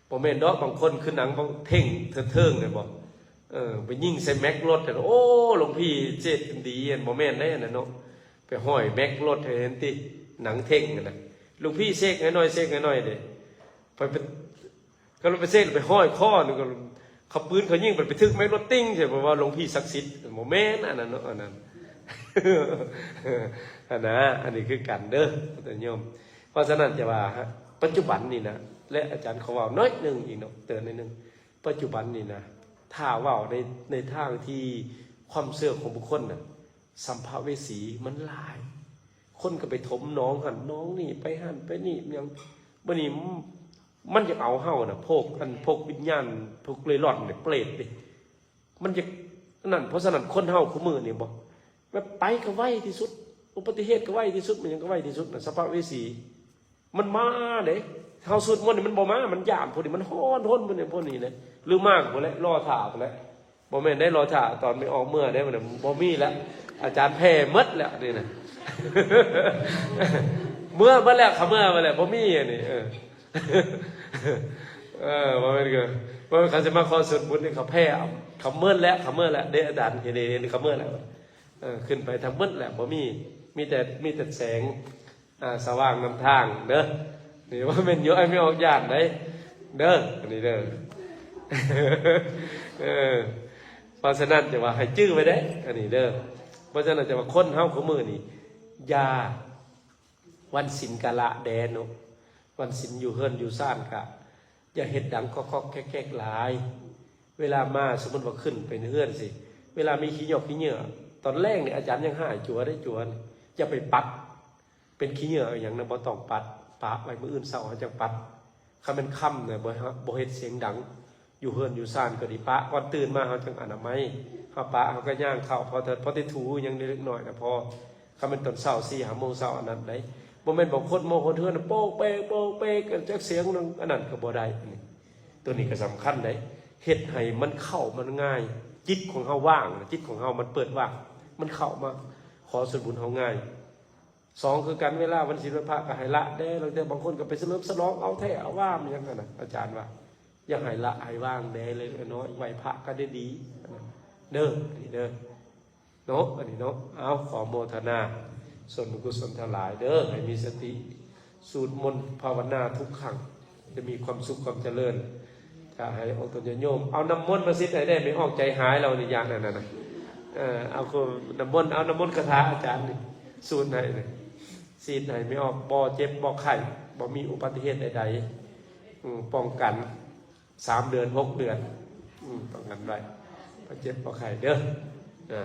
ບໍ່ແມ່ນດອກ ບາງຄົນຄືໜັງເຖົ້ງເທີງແມ່ນບໍ່? ເອີ ໄປຍິງໃສ່ແມັກລົດ ໂອ້ ຫຼວງພີ່ເສກດີ ອັນ ບໍ່ແມ່ນເດ້ອັນນັ້ນເນາະ. ໄປຫ້ອຍແມັກລົດໃຫ້ເຫັນຕິ ໜັງເຖົ້ງຫັ້ນນະ. ຫຼວງພີ່ເສກໃຫ້ໜ້ອຍ ເສກໃຫ້ໜ້ອຍເດ້ ໄປ ໄປ ກໍໄປເສກ ໄປຫ້ອຍຄໍໜຶ່ງ ກໍເຂົາປືນເຂົາຍິງ ໄປ ໄປຖືກໄມ້ລົດຕິ່ງໃສ່ ເພາະວ່າຫຼວງພີ່ສັກສິດ ບໍ່ແມ່ນອັນນັ້ນເນາະ ອັນນັ້ນ ອັນນະ ອັນນີ້ຄືກັນເດີທ່ານໂຍມ. ເພາະສະນັ້ນຈະວ່າ ປັດຈຸບັນນີ້ນະ ແລະ ອາຈານຂໍເວົ້າໜ້ອຍໜຶ່ງອີກເນາະ ເຕືອນໜ້ອຍໜຶ່ງ ປັດຈຸບັນນີ້ນະ ຖ້າເວົ້າໃນ ໃນທາງທີ່ຄວາມເຊື່ອຂອງບຸກຄົນນະ ສຳພະເວສີມັນຫຼາຍ ຄົນກໍໄປຖົມໜອງຫັ້ນໜອງນີ້ ໄປຫັ້ນໄປນີ້ຫຍັງ. ບັດນີ້ມັນຢາກເອົາເຮົານະ ພວກ ອັນ ພວກວິນຍານ ພວກເລ່ລ່ອນນີ້ ເປຣດນີ້ ມັນຢາກນັ້ນ. ເພາະສະນັ້ນຄົນເຮົາຄູ່ມື້ນີ້ບໍ່ ແບບໄປກໍໄວທີ່ສຸດ ອຸບັດຕິເຫດກໍໄວທີ່ສຸດ ມັນຫຍັງກໍໄວທີ່ສຸດນະ ສຳພະເວສີ ມັນມາເດ້. ເຮົາສູດມົນນີ້ມັນບໍ່ມາ ມັນຢ້ານພວກນີ້ ມັນຮ້ອນຮົນພວກນີ້ ພວກນີ້ເດ້ ຫຼືມາກໍບໍ່ແລະ ລໍຖ້າພຸ້ນແຫຼະ. ບໍ່ແມ່ນໄດ້ລໍຖ້າຕອນໄປອອກເມືອໄດ້ ບໍ່ມີແລ້ວ ອາຈານແຜ່ໝົດແລ້ວນີ້ນະ ເມືອໝົດແລ້ວ ເຂົາເມືອໝົດແລ້ວ ບໍ່ມີອັນນີ້. ເອີ ເອີ ບໍ່ແມ່ນ ບໍ່ແມ່ນເຂົາຊິມາຂໍສ່ວນບຸນນີ້ ເຂົາແຜ່ ເຂົາເໝິດແລ້ວ ເຂົາເໝິດແລ້ວເດ້ ອາຈານເຫັນ ເຫັນເຂົາເໝິດແລ້ວ. ເອີ ຂຶ້ນໄປທັງໝົດແຫຼະ ບໍ່ມີ ມີແຕ່ ມີແຕ່ແສງ ອ່າ ສະຫວ່າງນຳທາງເດີ. ນີ້ວ່າແມ່ນຢູ່ ອ້າຍໄມ່ອອກຢ້ານໄດ໋ເດີ ອັນນີ້ເດີ. ເອີ ເພາະສະນັ້ນຈະວ່າໃຫ້ຈື່ໄວ້ເດ້ ອັນນີ້ເດີ. ເພາະສະນັ້ນຈະວ່າຄົນເຮົາຄູ່ມື້ນີ້ ຢ່າ ວັນສິນກະລະແດ່ເນາະ ວັນສິນຢູ່ເຮືອນຢູ່ຊານກະ ຢ່າເຮັດດັງກອກໆແກກໆຫຼາຍ. ເວລາມາ ສົມມຸດວ່າຂຶ້ນໄປເຮືອນຊີ້ ເວລາມີຂີ້ຫຍໍ້ຂີ້ເຫຍື້ອ ຕອນແລງນີ້ອາຈານຍັງຫາຍຈົວໄດ້ ຈົວນີ້ ຢ່າໄປປັດ ເປັນຂີ້ເຫຍື້ອອີ່ຫຍັງນະ ບໍ່ຕ້ອງປັດ ປະໄວ້ມື້ອື່ນເຊົ້າເຮົາຈັ່ງປັດ. ຄັນແມ່ນຄ່ຳນະ ບໍ່ ບໍ່ເຮັດສຽງດັງ ຢູ່ເຮືອນຢູ່ຊານກໍດີ ປະກ່ອນ ຕື່ນມາເຮົາຈັ່ງອະນາໄມ ເຮົາປະ ເຮົາກໍຍ່າງເຂົ້າ ພໍ ພໍໄດ້ຖູຫຍັງເລັກນ້ອຍນະພໍ. ຄັນແມ່ນຕອນເຊົ້າ ສີ່ຫ້າໂມງເຊົ້າ ອັນນັ້ນໃດ໋ ບໍ່ແມ່ນບາງຄົນມາຮອດເຮືອນໂປກເປກ ໂປກເປກ ຈັກສຽງໜຶ່ງ ອັນນັ້ນກໍບໍ່ໄດ້. ອັນນີ້ ຕົວນີ້ກໍສຳຄັນໃດ໋ ເຮັດໃຫ້ມັນເຂົ້າມັນງ່າຍ ຈິດຂອງເຮົາວ່າງ ຈິດຂອງເຮົາມັນເປີດວ່າງ ມັນເຂົ້າມາຂໍສ່ວນບຸນເຮົາງ່າຍ. ສອງຄືກັນ ເວລາວັນສິນວັນພະກໍໃຫ້ລະແດ່ ລາງເທື່ອບາງຄົນກໍໄປສະເຫຼີມສະຫຼອງເອົາແທ້ເອົາວ່າ ມັນຫຍັງຫັ້ນນະ ອາຈານວ່າ ຢ່າໃຫ້ລະໃຫ້ວ່າງແດ່ເລັກນ້ອຍ ໄຫວ້ພະກໍໄດ້ດີເດີ ອັນນີ້ເດີເນາະ ອັນນີ້ເນາະ. ເອົາ ຂໍໂມທະນາສ່ວນບຸນກຸສົນທັງຫຼາຍເດີ ໃຫ້ມີສະຕິສູດມົນພາວະນາທຸກຄັ້ງ ຈະມີຄວາມສຸກຄວາມຈະເລີນ. ຈະໃຫ້ອອກຕົນຍາດໂຍມ ເອົານ້ຳມົນມາສິດໃຫ້ແດ່ ແມ່ອອກໃຈຫາຍແລ້ວນີ້ ຢ້ານອັນນັ້ນນະ ເອີ ເອົາ ນ້ຳມົນ ເອົານ້ຳມົນຄາຖາອາຈານນີ້ສູດໃຫ້ນີ້ ສີດໃຫ້ ແມ່ອອກບໍ່ເຈັບບໍ່ໄຂ້ ບໍ່ມີອຸບັດຕິເຫດໃດໆ ອືມ ປ້ອງກັນສາມເດືອນ ຫົກເດືອນ ອືມ ປ້ອງກັນໄວ້ ບໍ່ເຈັບບໍ່ໄຂ້ເດີ ເອີ